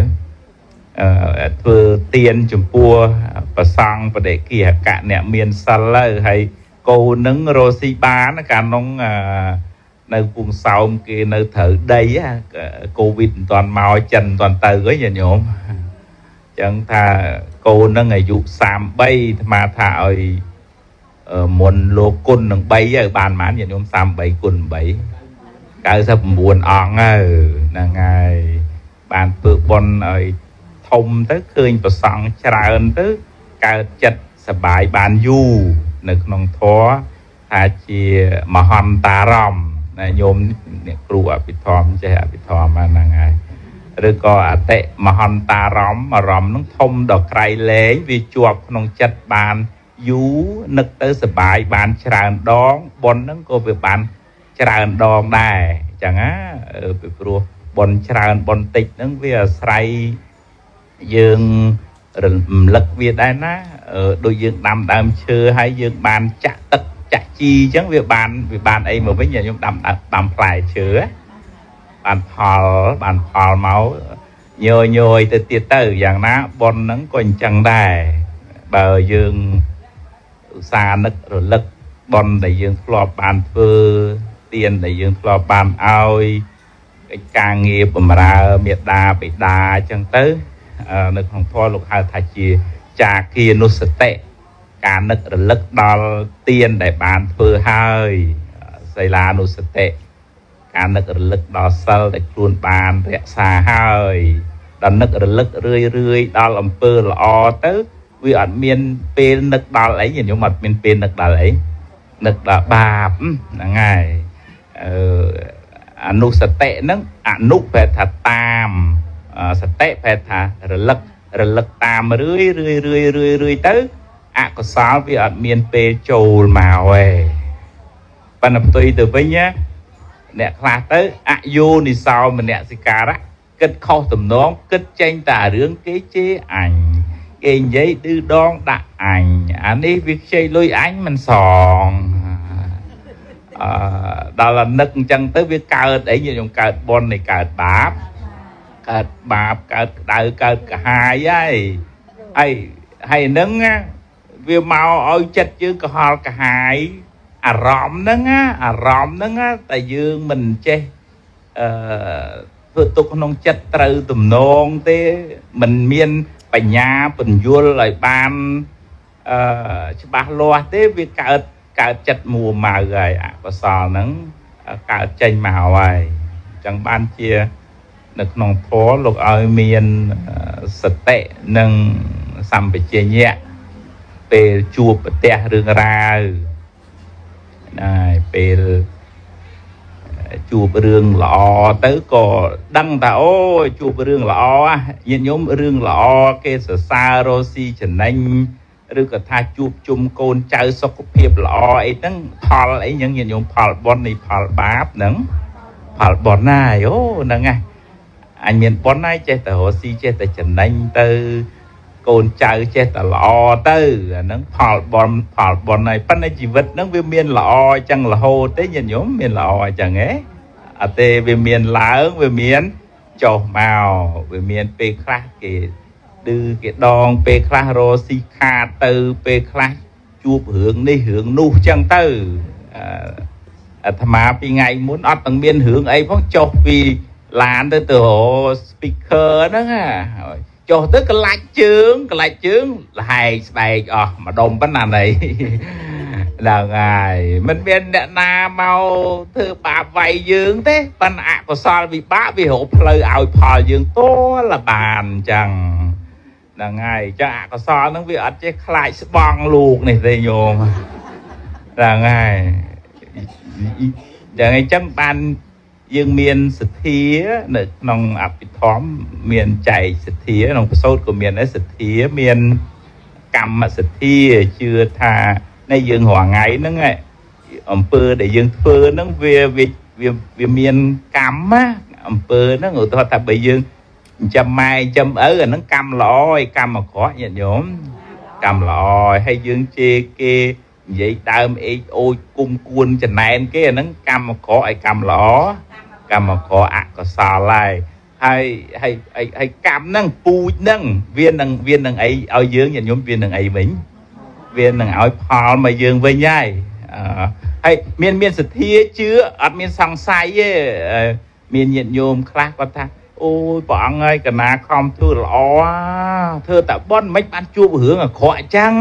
ធ្វើទានចំពោះប្រសង់បដិគិហកៈអ្នកមានសិលទៅហើយកូននឹងរស់ស៊ីបានកាលនោះនៅពងសោមគេនៅត្រូវដីកូវីដមិនទាន់មកចិនមិនទាន់ទៅទេញាតិញោមអញ្ចឹងថាកូននឹងអាយុ33អាត្មាថាឲ្យមុនលោកគុណនឹង3ហើយបានប៉ុន្មានញាតិញោម33គុណ8 99អង្គហើយហ្នឹងហើយបានធ្វើបុណ្យឲ្យធំទៅឃើញប្រសង់ច្រើនទៅកើតចិត្តសប្បាយបានយូរនៅក្នុងធម៌ថាជាមហន្តារម្មណ៍ណាញោមអ្នកគ្រូអភិធម្មចេះអភិធម្មហ្នឹងហើយឬក៏អតិមហន្តារម្មណ៍អារម្មណ៍ហ្នឹងធំដល់ក្រៃលែងវាជាប់ក្នុងចិត្តបានយូរនឹកទៅសប្បាយបានច្រើនដងបុណ្យហ្នឹងក៏វាបានច្រើនដងដែរអញ្ចឹងណាពីព្រោះបុណ្យច្រើនបុណ្យតិចហ្នឹងវាអាស្រ័យយើងរំលឹកវាដែរណាដូចយើងដាំដើមឈើហើយយើងបានចាក់ទឹកចាក់ជីអញ្ចឹងវាបានអីមកវិញខ្ញុំដាំផ្លែឈើបានផលមកញយទៅទៀតទៅយ៉ាងណាបុណ្យហ្នឹងក៏អញ្ចឹងដែរបើយើងឧស្សាហ៍នឹករលឹកបុណ្យដែលយើងធ្លាប់បានធ្វើទានដែលយើងធ្លាប់បានឲ្យកិច្ចការងារបម្រើមេដាបិតាអញ្ចឹងទៅនៅក្នុងធម៌លោកហៅថាជាចាគានុសតិការនឹករលឹកដល់ទានដែលបានធ្វើហើយសីលានុសតិការនឹករលឹកដល់សិលដែលខ្លួនបានរក្សាហើយដល់នឹករលឹករឿយរឿយដល់អំពើល្អទៅវាអត់មានពេលនឹកដល់អីខ្ញុំអត់មានពេលនឹកដល់អីនឹកដល់បាបហ្នឹងហើយអនុសតិហ្នឹងអនុប្រែថាតាមសតិប្រែថារលឹកតាមរឿយរឿយរឿយរឿយរឿយទៅអកុសលវាអត់មានពេលចូលមកទេប៉ុន្តែផ្ទុយទៅវិញណាអ្នកខ្លះទៅអយោនិសោមនសិការៈគិតខុសទំនងគិតចេញតែរឿងគេជេរអញគេនិយាយឌឺដងដាក់អញអានេះវាខ្ចីលុយអញមិនសងដល់នឹកអញ្ចឹងទៅវាកើតអីខ្ញុំកើតបុណ្យនៃកើតបាបកើតបាបកើតក្តៅកើតក្រហាយហើយហើយហ្នឹងវាមកឲ្យចិត្តយើងក្រហល់ក្រហាយអារម្មណ៍ហ្នឹងអារម្មណ៍ហ្នឹងតែយើងមិនចេះធ្វើទុកក្នុងចិត្តត្រូវទំនងទេមិនមានបញ្ញាពន្យល់ឲ្យបានច្បាស់លាស់ទេវាកើតចិត្តមួម៉ៅហើយអកុសលហ្នឹងកើតចេញមកហើយអញ្ចឹងបានជានៅក្នុងធម៌លោកឲ្យមានសតិនិងសម្បជញ្ញៈពេលជួបប្រទះរឿងរ៉ាវហើយពេលជួបរឿងល្អទៅក៏ដឹងថាអូជួបរឿងល្អញាតិញោមរឿងល្អគេសរសើររស់ស៊ីចំណេញឬក៏ថាជួបជុំកូនចៅសុខភាពល្អអីហ្នឹងផលអីហ្នឹងញាតិញោមផលបុណ្យនៃផលបាបហ្នឹងផលបុណ្យណាអូហ្នឹងណាអញមានបុណ្យហើយចេះតែរស់ស៊ីចេះតែចំណេញទៅកូនចៅចេះតែល្អទៅអាហ្នឹងផលបុណ្យផលបុណ្យហើយប៉ុន្តែជីវិតហ្នឹងវាមានល្អអញ្ចឹងរហូតទេញាតិញោមមានល្អអញ្ចឹងហ៎អត់ទេវាមានឡើងវាមានចុះមកវាមានពេលខ្លះគេឌឺគេដងពេលខ្លះរកស៊ីខាតទៅពេលខ្លះជួបរឿងនេះរឿងនោះអញ្ចឹងទៅអាត្មាពីថ្ងៃមុនអត់ទាំងមានរឿងអីផងចុះពីឡានទៅរក speaker ហ្នឹងណាចុះទៅកលាច់ជើងលហែកស្បែកអស់ម្ដុំប៉ុណ្ណាណីហ្នឹងហើយមិនមានអ្នកណាមកធ្វើបាបវាយយើងទេប៉ុន្តែអកុសលវិបាកវារកផ្លូវឲ្យផលយើងតលបានអញ្ចឹងហ្នឹងហើយចឹងអកុសលហ្នឹងវាអត់ចេះខ្លាចស្បង់លោកនេះទេញោមហ្នឹងហើយចឹងអញ្ចឹងបានយើងមានសទ្ធានៅក្នុងអភិធម្មមានចែកសទ្ធាក្នុងប្រសូតក៏មានដែរសទ្ធាមានកម្មសទ្ធាជឿថានៃយើងរាល់ថ្ងៃហ្នឹងអំពើដែលយើងធ្វើហ្នឹងវាមានកម្មណាអំពើហ្នឹងឧទាហរណ៍ថាបើយើងចិញ្ចឹមម៉ែចិញ្ចឹមឪអាហ្នឹងកម្មល្អឯកម្មអាក្រក់ញាតិញោមកម្មល្អហើយយើងជេរគេនិយាយដើមអេកអូចគុំគួនចំណែនគេអាហ្នឹងកម្មអាក្រក់ឯកម្មល្អ កម្មករអកុសលហើយហើយហើយហើយកម្មហ្នឹងពូជហ្នឹងវានឹងអីឲ្យយើងញាតិញោមវានឹងអីវិញវានឹងឲ្យផលមកយើងវិញហើយហើយមានសទ្ធាជឿអត់មានសង្ស័យទេមានញាតិញោមខ្លះគាត់ថាអូយព្រះអង្គហើយកណាខំធ្វើល្អធ្វើតែប៉ុនមិនបានជួបរឿងអាក្រក់អញ្ចឹង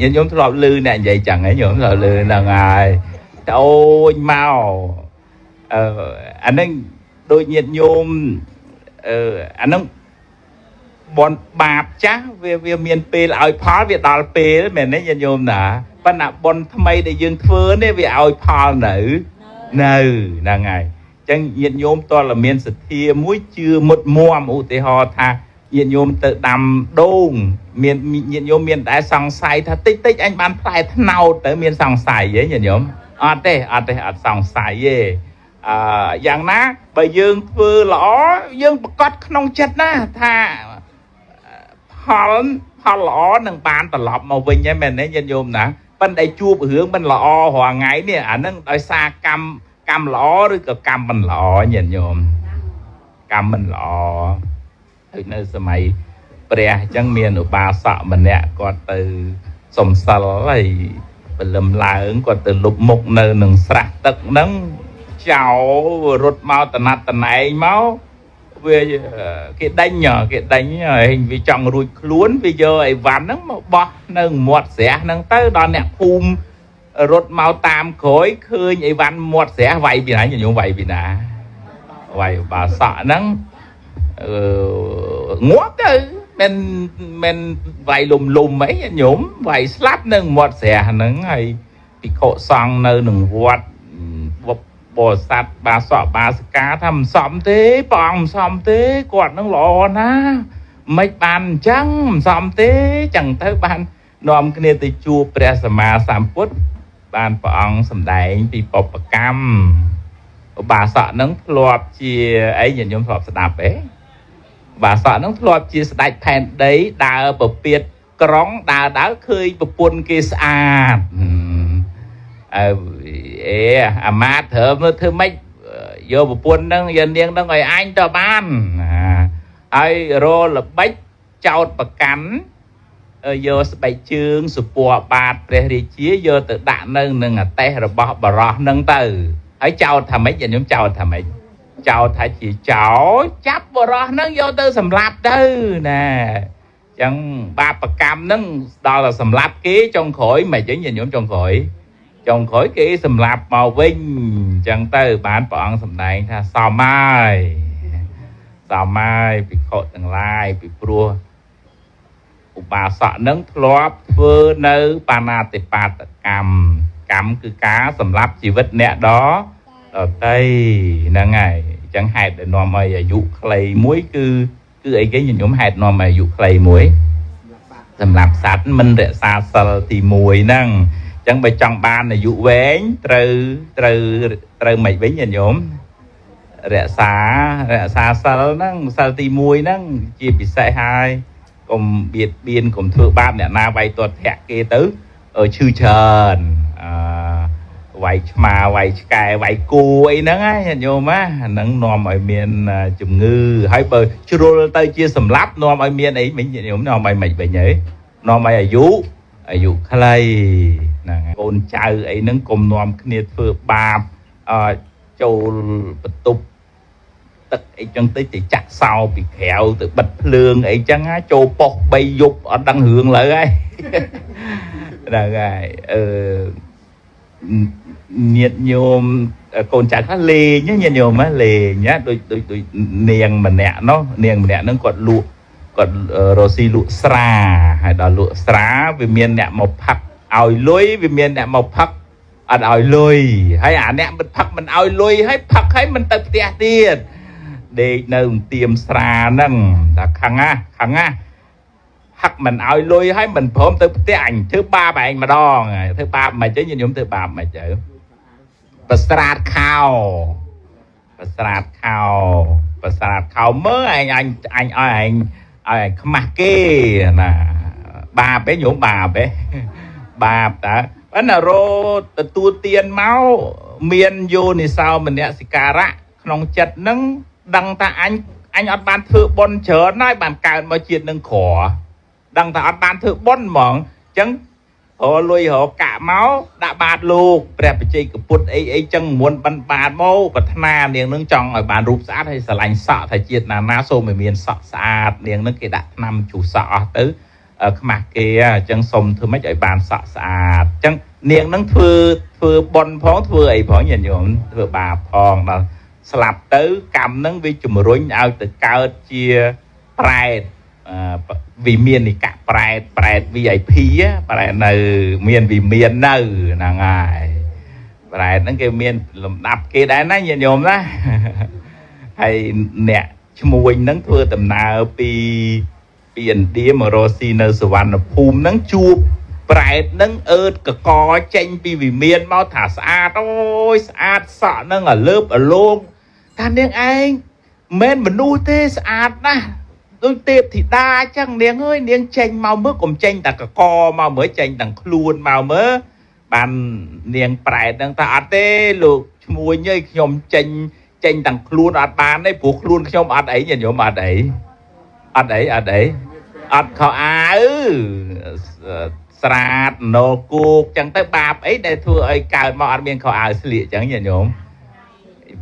ញាតិញោមធ្លាប់ឮអ្នកនិយាយចឹងហ៎ញោមធ្លាប់ឮហ្នឹងហើយតែអូយមកអាហ្នឹងដូចញាតិញោមអាហ្នឹងបនបាបចាស់វាមានពេលឲ្យផលវាដល់ពេលមែនទេញាតិញោមណាប៉ុន្តែបនថ្មីដែលយើងធ្វើនេះវាឲ្យផលនៅហ្នឹងហើយចឹងញាតិញោមតើមានសទ្ធាមួយជឿមុតមមឧទាហរណ៍ថាញាតិញោមទៅដាំដូងមានញាតិញោមមានតែសង្ស័យថាតិចតិចអញបានផ្លែត្នោតទៅមានសង្ស័យទេញាតិញោមអត់ទេអត់ទេអត់សង្ស័យទេយ៉ាងណាបើយើងធ្វើល្អយើងប្រកាសក្នុងចិត្តណាថាផលល្អនឹងបានត្រឡប់មកវិញហ្នឹងមែនទេញាតិញោមណាប៉ុន្តែជួបរឿងមិនល្អរាល់ថ្ងៃនេះអាហ្នឹងដោយសារកម្មល្អឬក៏កម្មមិនល្អញាតិញោមកម្មមិនល្អដូចនៅសម័យព្រះអញ្ចឹងមានឧបាសកម្នាក់គាត់ទៅសុំសិលហើយព្រលឹមឡើងគាត់ទៅលុបមុខនៅនឹងស្រះទឹកហ្នឹងចោលរត់មកតណាត់តណែងមកវាគេដេញហើយវាចង់រួចខ្លួនវាយកអីវ៉ាន់ហ្នឹងមកបោះនៅមាត់ស្រះហ្នឹងទៅដល់អ្នកភូមិរត់មកតាមក្រោយឃើញអីវ៉ាន់មាត់ស្រះវាយពីណាញោមវាយពីណាវាយបាសក់ហ្នឹងងាប់ទៅមិនវាយលុំអីញោមវាយស្លាប់នៅមាត់ស្រះហ្នឹងហើយភិក្ខុសង្ឃនៅនឹងវត្តបរិស័ទបាសកបាសិកាថាមិនសមទេព្រះអង្គមិនសមទេគាត់នឹងល្អណាស់មិនបានអញ្ចឹងមិនសមទេចឹងទៅបាននាំគ្នាទៅជួបព្រះសម្មាសម្ពុទ្ធបានព្រះអង្គសម្ដែងពីបុព្វកម្មឧបាសកនឹងធ្លាប់ជាអីញាតិញោមធ្លាប់ស្ដាប់ទេឧបាសកនឹងធ្លាប់ជាស្ដេចផែនដីដើរពពាតក្រុងដើរឃើញប្រពន្ធគេស្អាតអេអាមាត្យត្រូវមើលធ្វើម៉េចយកប្រពន្ធហ្នឹងយកនាងហ្នឹងឲ្យអញទៅបានហើយរល្បិចចោតប្រកាន់យកស្បែកជើងសុពណ៌បាទព្រះរាជាយកទៅដាក់នៅនឹងអតេះរបស់បរោះហ្នឹងទៅហើយចោតថាម៉េចខ្ញុំចោតថាម៉េចចោតថាជាចោលចាប់បរោះហ្នឹងយកទៅសម្លាប់ទៅណាចឹងបាបកម្មហ្នឹងដល់តែសម្លាប់គេចុងក្រោយមិនអញ្ចឹងខ្ញុំចុងក្រោយគេសម្លាប់មកវិញអញ្ចឹងទៅបានព្រះអង្គសម្ដែងថាសមហើយសមហើយភិក្ខុទាំងឡាយពីព្រោះឧបាសកនឹងធ្លាប់ធ្វើនៅបាណាតិបាតកម្មកម្មគឺការសម្លាប់ជីវិតអ្នកដទៃហ្នឹងហើយអញ្ចឹងហេតុដែលនាំឲ្យអាយុខ្លីមួយគឺអីគេញញោមហេតុនាំឲ្យអាយុខ្លីមួយសម្រាប់សត្វមិនរក្សាសិលទី1ហ្នឹងអញ្ចឹងបើចង់បានអាយុវែងត្រូវមិនវិញញាតិញោមរក្សាសិលហ្នឹងសិលទី1ហ្នឹងជាពិសេសហើយកុំបៀតបៀនកុំធ្វើបាបអ្នកណាវាយទាត់ធាក់គេទៅឈឺច្រើនវាយឆ្មាវាយឆ្កែវាយគោអីហ្នឹងណាញាតិញោមណាហ្នឹងនាំឲ្យមានជំងឺហើយបើជ្រុលទៅជាសម្លាប់នាំឲ្យមានអីវិញញាតិញោមនាំឲ្យមិនវិញហីនាំឲ្យអាយុខ្លីហ្នឹងកូនចៅអីហ្នឹងកុំនាំគ្នាធ្វើបាបចូលបន្ទប់ទឹកអីចឹងទៅចាក់សោពីក្រៅទៅបិទភ្លើងអីចឹងណាចូលប៉ុស្តិ៍3យប់អត់ដឹងរឿងលើហើយហ្នឹងហើយញាតិញោមកូនចៅខ្លះលេងញាតិញោមលេងណាដូចនាងម្នាក់នោះនាងម្នាក់ហ្នឹងគាត់លក់គាត់រស់ស៊ីលក់ស្រាហើយដល់លក់ស្រាវាមានអ្នកមកផឹកឲ្យលុយវាមានអ្នកមកផឹកអត់ឲ្យលុយហើយអាអ្នកមិនផឹកមិនឲ្យលុយហើយផឹកហើយមិនទៅផ្ទះទៀតដេកនៅទៀមស្រាហ្នឹងតែខឹងណាផឹកមិនឲ្យលុយហើយមិនព្រមទៅផ្ទះអញធ្វើបាបឯងម្ដងធ្វើបាបមិនអញ្ចឹងញាតិញោមធ្វើបាបមិនទៅប្រស្រាតខោប្រស្រាតខោមើលឯងអញឲ្យឯងឲ្យខ្មាស់គេណាបាបឯងញោមបាបឯងបាបតើប៉ុន្តែរទទួលទានមកមានយោនិសោមនសិការៈ ក្នុងចិត្តនឹងដឹងថាអញអញអត់បានធ្វើបុណ្យច្រើនហើយបានកើតមកជាតិនឹងក្រដឹងថាអត់បានធ្វើបុណ្យហ្មងអញ្ចឹងរកលុយរកកាក់មកដាក់បាតលោកព្រះបច្ចេកពុទ្ធអីអីចឹងមុនបិណ្ឌបាតមកប្រាថ្នានាងនឹងចង់ឲ្យបានរូបស្អាតហើយស្រឡាញ់សក់ថាជាតិណាណាសូមឲ្យមានសក់ស្អាតនាងនឹងគេដាក់ថ្នាំជូរសក់អស់ទៅខ្មាស់គេអញ្ចឹងសុំធ្វើម៉េចឲ្យបានសក់ស្អាតអញ្ចឹងនាងនឹងធ្វើធ្វើបុណ្យផងធ្វើអីផងញាតិញោមធ្វើបាបផងដល់ស្លាប់ទៅកម្មនឹងវាជំរុញឲ្យទៅកើតជាប្រែតវិមាននិកៈប្រែតប្រែត VIP ប្រែតនៅមានវិមាននៅហ្នឹងហើយប្រែតហ្នឹងគេមានលំដាប់គេដែរណាញាតិញោមណាហើយអ្នកឈ្មួញហ្នឹងធ្វើដំណើរពីឥណ្ឌាមករកស៊ីនៅសុវណ្ណភូមិហ្នឹងជួបប្រែតហ្នឹងអឺតកកចេញពីវិមានមកថាស្អាតអូយស្អាតសក់ហ្នឹងអាលើបអាលោងថានាងឯងមិនមនុស្សទេស្អាតណាស់ដូចទេពធីតាអញ្ចឹងនាងអើយនាងចេញមកមើលកុំចេញតែកកមកមើលចេញទាំងខ្លួនមកមើលបាននាងប្រែតហ្នឹងថាអត់ទេលោកឈ្មួញអើយខ្ញុំចេញទាំងខ្លួនអត់បានទេព្រោះខ្លួនខ្ញុំអត់អីញាតិញោមអត់អីអត់អីអត់អីអត់ខោអាវស្រាតណូគោកចឹងទៅបាបអីដែលធ្វើឲ្យកើតមកអត់មានខោអាវស្លៀកចឹងញាតិញោម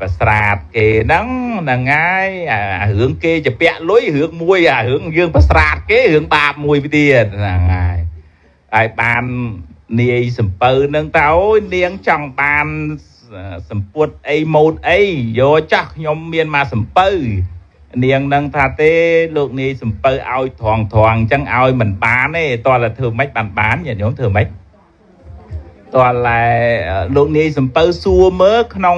ប្រស្រាតគេហ្នឹងហ្នឹងហើយអារឿងគេจะពាក់លុយរឿងមួយអារឿងយើងប្រស្រាតគេរឿងបាបមួយទៀតហ្នឹងហើយហើយបាននាយសំពៅហ្នឹងតើអូយនាងចង់បានសម្ពុតអីម៉ូតអីយកចាស់ខ្ញុំមានមកសំពៅនាងនឹងថាទេលោកនាយសំពៅឲ្យត្រង់ត្រង់អញ្ចឹងឲ្យមិនបានទេតើតែធ្វើម៉េចបានបានញាតិញោមធ្វើម៉េចតើតែលោកនាយសំពៅសួរមើលក្នុង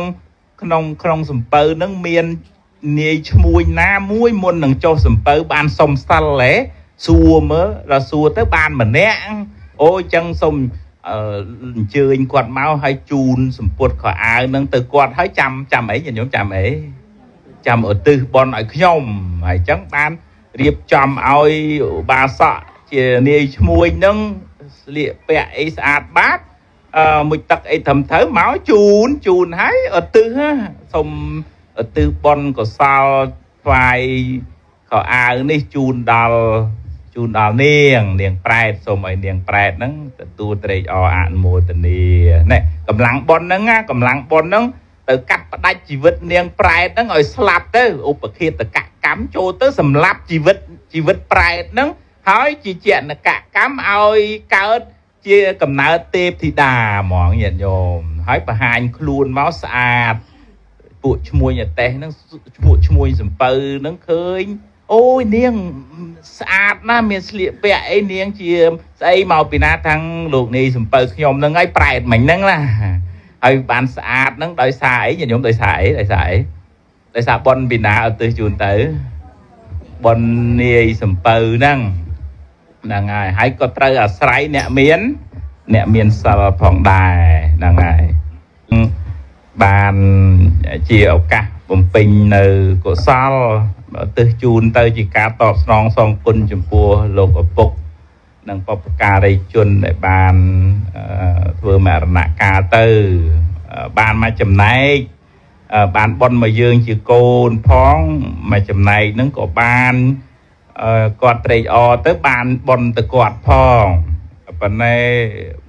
ក្នុងក្នុងសំពៅនឹងមាននាយឈ្មួញណាមួយមុននឹងចុះសំពៅបានសុំសិលហ៎សួរមើលដល់សួរទៅបានម្នាក់អូអញ្ចឹងសុំអញ្ជើញគាត់មកឲ្យជូនសម្ពុតខោអាវនឹងទៅគាត់ហើយចាំចាំអីញាតិញោមចាំអីចាំឧទ្ទិសបុណ្យឲ្យខ្ញុំហើយអញ្ចឹងបានរៀបចំឲ្យឧបាសកជានាយឈ្មួញនឹងស្លៀកពាក់អីស្អាតបាតមួយទឹកអីត្រឹមត្រូវមកជូនជូនហើយឧទ្ទិសសូមឧទ្ទិសបុណ្យកុសលថ្វាយខោអាវនេះជូនដល់នាងនាងប្រែតសូមឲ្យនាងប្រែតហ្នឹងទទួលត្រេកអរអនុមោទនានេះកម្លាំងបុណ្យហ្នឹងណាកម្លាំងបុណ្យហ្នឹងទៅកាត់ផ្ដាច់ជីវិតនាងប្រែតហ្នឹងឲ្យស្លាប់ទៅឧបឃាតកកម្មចូលទៅសម្លាប់ជីវិតប្រែតហ្នឹងហើយជាចនកកម្មឲ្យកើតជាកំណើតទេពធីតាហ្មងញាតិញោមហើយបង្ហាញខ្លួនមកស្អាតពួកឈ្មួញអតេសហ្នឹងពួកឈ្មួញសំពៅហ្នឹងឃើញអូយនាងស្អាតណាស់មានស្លៀកពាក់អីនាងជាស្អីមកពីណាทั้งលោកនាយសំពៅខ្ញុំហ្នឹងហើយប្រែតមិញហ្នឹងណាហើយបានស្អាតហ្នឹងដោយសារអីញាតិញោមដោយសារអីដោយសារអីដោយសារបុណ្យពីណាឧទ្ទិសជូនទៅបុណ្យនាយសំពៅហ្នឹងហ្នឹងហើយហើយក៏ត្រូវអាស្រ័យអ្នកមានសិលផងដែរហ្នឹងហើយបានជាឱកាសបំពេញនៅកុសលឧទ្ទិសជូនទៅជាការតបស្នងសងគុណចំពោះលោកឪពុកនិងបុព្វការីជនដែលបានធ្វើមរណកាលទៅបានមកចំណែកបានបុណ្យមកយើងជាកូនផងមកចំណែកហ្នឹងក៏បានគាត់ត្រេកអរទៅបានបុណ្យទៅគាត់ផងប៉ុន្តែ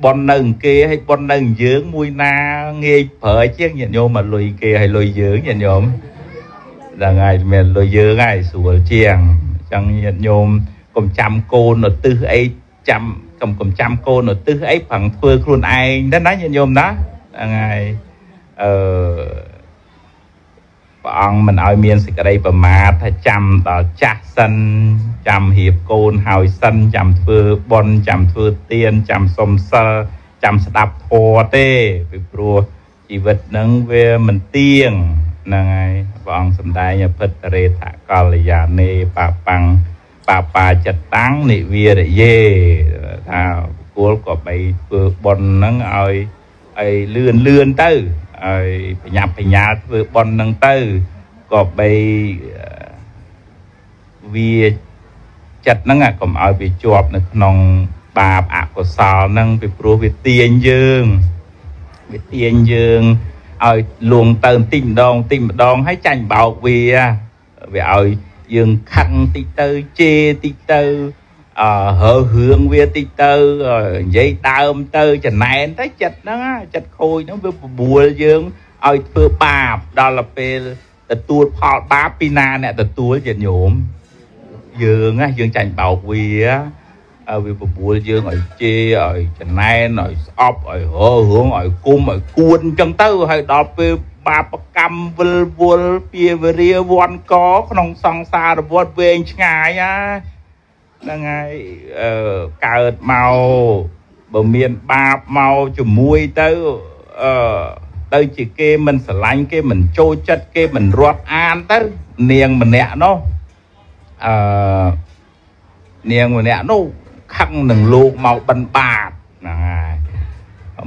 បុណ្យនៅគេហើយបុណ្យនៅយើងមួយណាងាយប្រើជាងញាតិញោមមកលុយគេហើយលុយយើងញាតិញោមហ្នឹងហើយមានលុយយើងហើយស្រួលជាងអញ្ចឹងញាតិញោមកុំចាំកូនឧទ្ទិសអីចាំកុំចាំកូនឧទ្ទិសអីប្រឹងធ្វើខ្លួនឯងទៅណាញាតិញោមណាហ្នឹងហើយអឺព្រះអង្គមិនឲ្យមានសេចក្តីប្រមាទថាចាំដល់ចាស់សិនចាំរៀបកូនហើយសិនចាំធ្វើបុណ្យចាំធ្វើទានចាំសុំសិលចាំស្ដាប់ធម៌ទេពីព្រោះជីវិតនឹងវាមិនទៀងហ្នឹងហើយព្រះអង្គសម្ដែងអភិតរេថកល្យានេបាបាំងបាបាចិត្តតាំងនិវារយេថាបុគ្គលក៏បីធ្វើបុណ្យហ្នឹងឲ្យលឿនលឿនទៅឲ្យបញ្ញាប់បញ្ញាលធ្វើបុណ្យហ្នឹងទៅក៏បីវាចិត្តហ្នឹងកុំឲ្យវាជាប់នៅក្នុងបាបអកុសលហ្នឹងពីព្រោះវាទាញយើង ឲ្យលួងទៅបន្តិចម្ដងបន្តិចម្ដងហើយចាញ់បោកវាវាឲ្យយើងខឹងតិចទៅជេរតិចទៅអឺរើរឿងវាតិចទៅនិយាយដើមទៅចំណែនទៅចិត្តហ្នឹងចិត្តខូចហ្នឹងវាបបួលយើងឲ្យធ្វើបាបដល់ពេលទទួលផលបាបពីណាអ្នកទទួលញាតិញោមយើងណាយើងចាញ់បោកវាវាបបួលយើងឲ្យជេរឲ្យចំណែនឲ្យស្អប់ឲ្យរើរឿងឲ្យគុំឲ្យគួនអញ្ចឹងទៅហើយដល់ពេលបាបកម្មវិលវល់ពីវរាវ័នកក្នុងសង្សារវដ្តវែងឆ្ងាយណាហ្នឹងហើយអឺកើតមកបើមានបាបមកជាមួយទៅអឺទៅជាគេមិនស្រឡាញ់គេមិនចូលចិត្តគេមិនរាប់អានទៅនាងម្នាក់នោះអឺនាងម្នាក់នោះខឹងនឹងលោកមកបិណ្ឌបាតហ្នឹងហើយ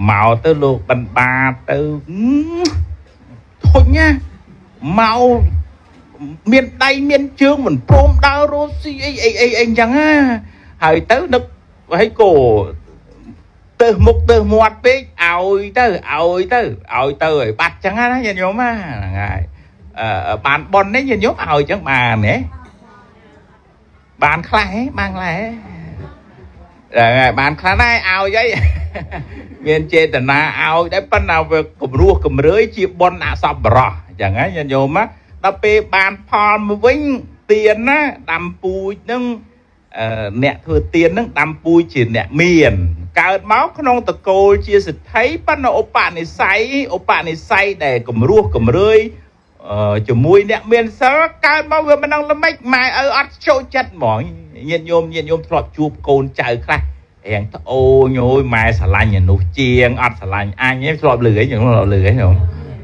មកទៅលោកបិណ្ឌបាតទៅធុញណាមកមានដៃមានជើងមិនព្រមដើររស់ស៊ីអីអីអីអីអញ្ចឹងណាហើយទៅនឹកហើយក៏ទៅមុខទៅមាត់ពេកឲ្យទៅឲ្យទៅឲ្យទៅឲ្យបាត់ចឹងណាញាតិញោមហ្នឹងហើយអឺបានប៉ុននេះញាតិញោមឲ្យចឹងបានទេបានខ្លះហ៎បានខ្លះហ៎ហ្នឹងហើយបានខ្លះដែរឲ្យអីមានចេតនាឲ្យដែរប៉ុន្តែវាគម្រោះគម្រើយជាបុណ្យអសប្បុរសអញ្ចឹងណាញាតិញោមណាដល់ពេលបានផលមកវិញទៀនណាដាំពូជហ្នឹងអ្នកធ្វើទៀនហ្នឹងដាំពូជជាអ្នកមានកើតមកក្នុងតកូលជាសិទ្ធិប៉ុន្តែឧបនិស្ស័យឧបនិស្ស័យដែលគម្រោះគម្រើយជាមួយអ្នកមានសិលកើតមកវាមិនដឹងល្មិចម៉ែឪអត់ចូលចិត្តហ្មងញាតិញោមញាតិញោមធ្លាប់ជួបកូនចៅខ្លះរៀងត្អូញអូយម៉ែស្រឡាញ់អានោះជាងអត់ស្រឡាញ់អញទេធ្លាប់លឺអីធ្លាប់លឺអីហ្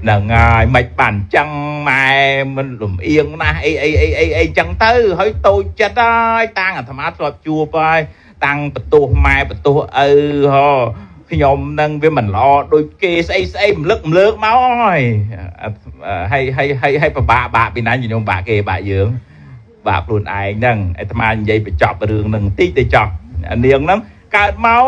នឹងហើយមិនបានចឹងម៉ែមិនលំអៀងណាស់អីអីអីអីអីចឹងទៅហើយតូចចិត្តហើយតាំងអាត្មាធ្លាប់ជួបហើយតាំងបន្ទោសម៉ែបន្ទោសឪហ៎ខ្ញុំនឹងវាមិនល្អដូចគេស្អីស្អីរំលឹករំលើកមកហើយហើយហើយហើយហើយពិបាកបាក់ពីណាញោមបាក់គេបាក់យើងបាក់ខ្លួនឯងហ្នឹងអាត្មានិយាយបញ្ចប់រឿងហ្នឹងបន្តិចទៅចប់នាងហ្នឹងកើតមក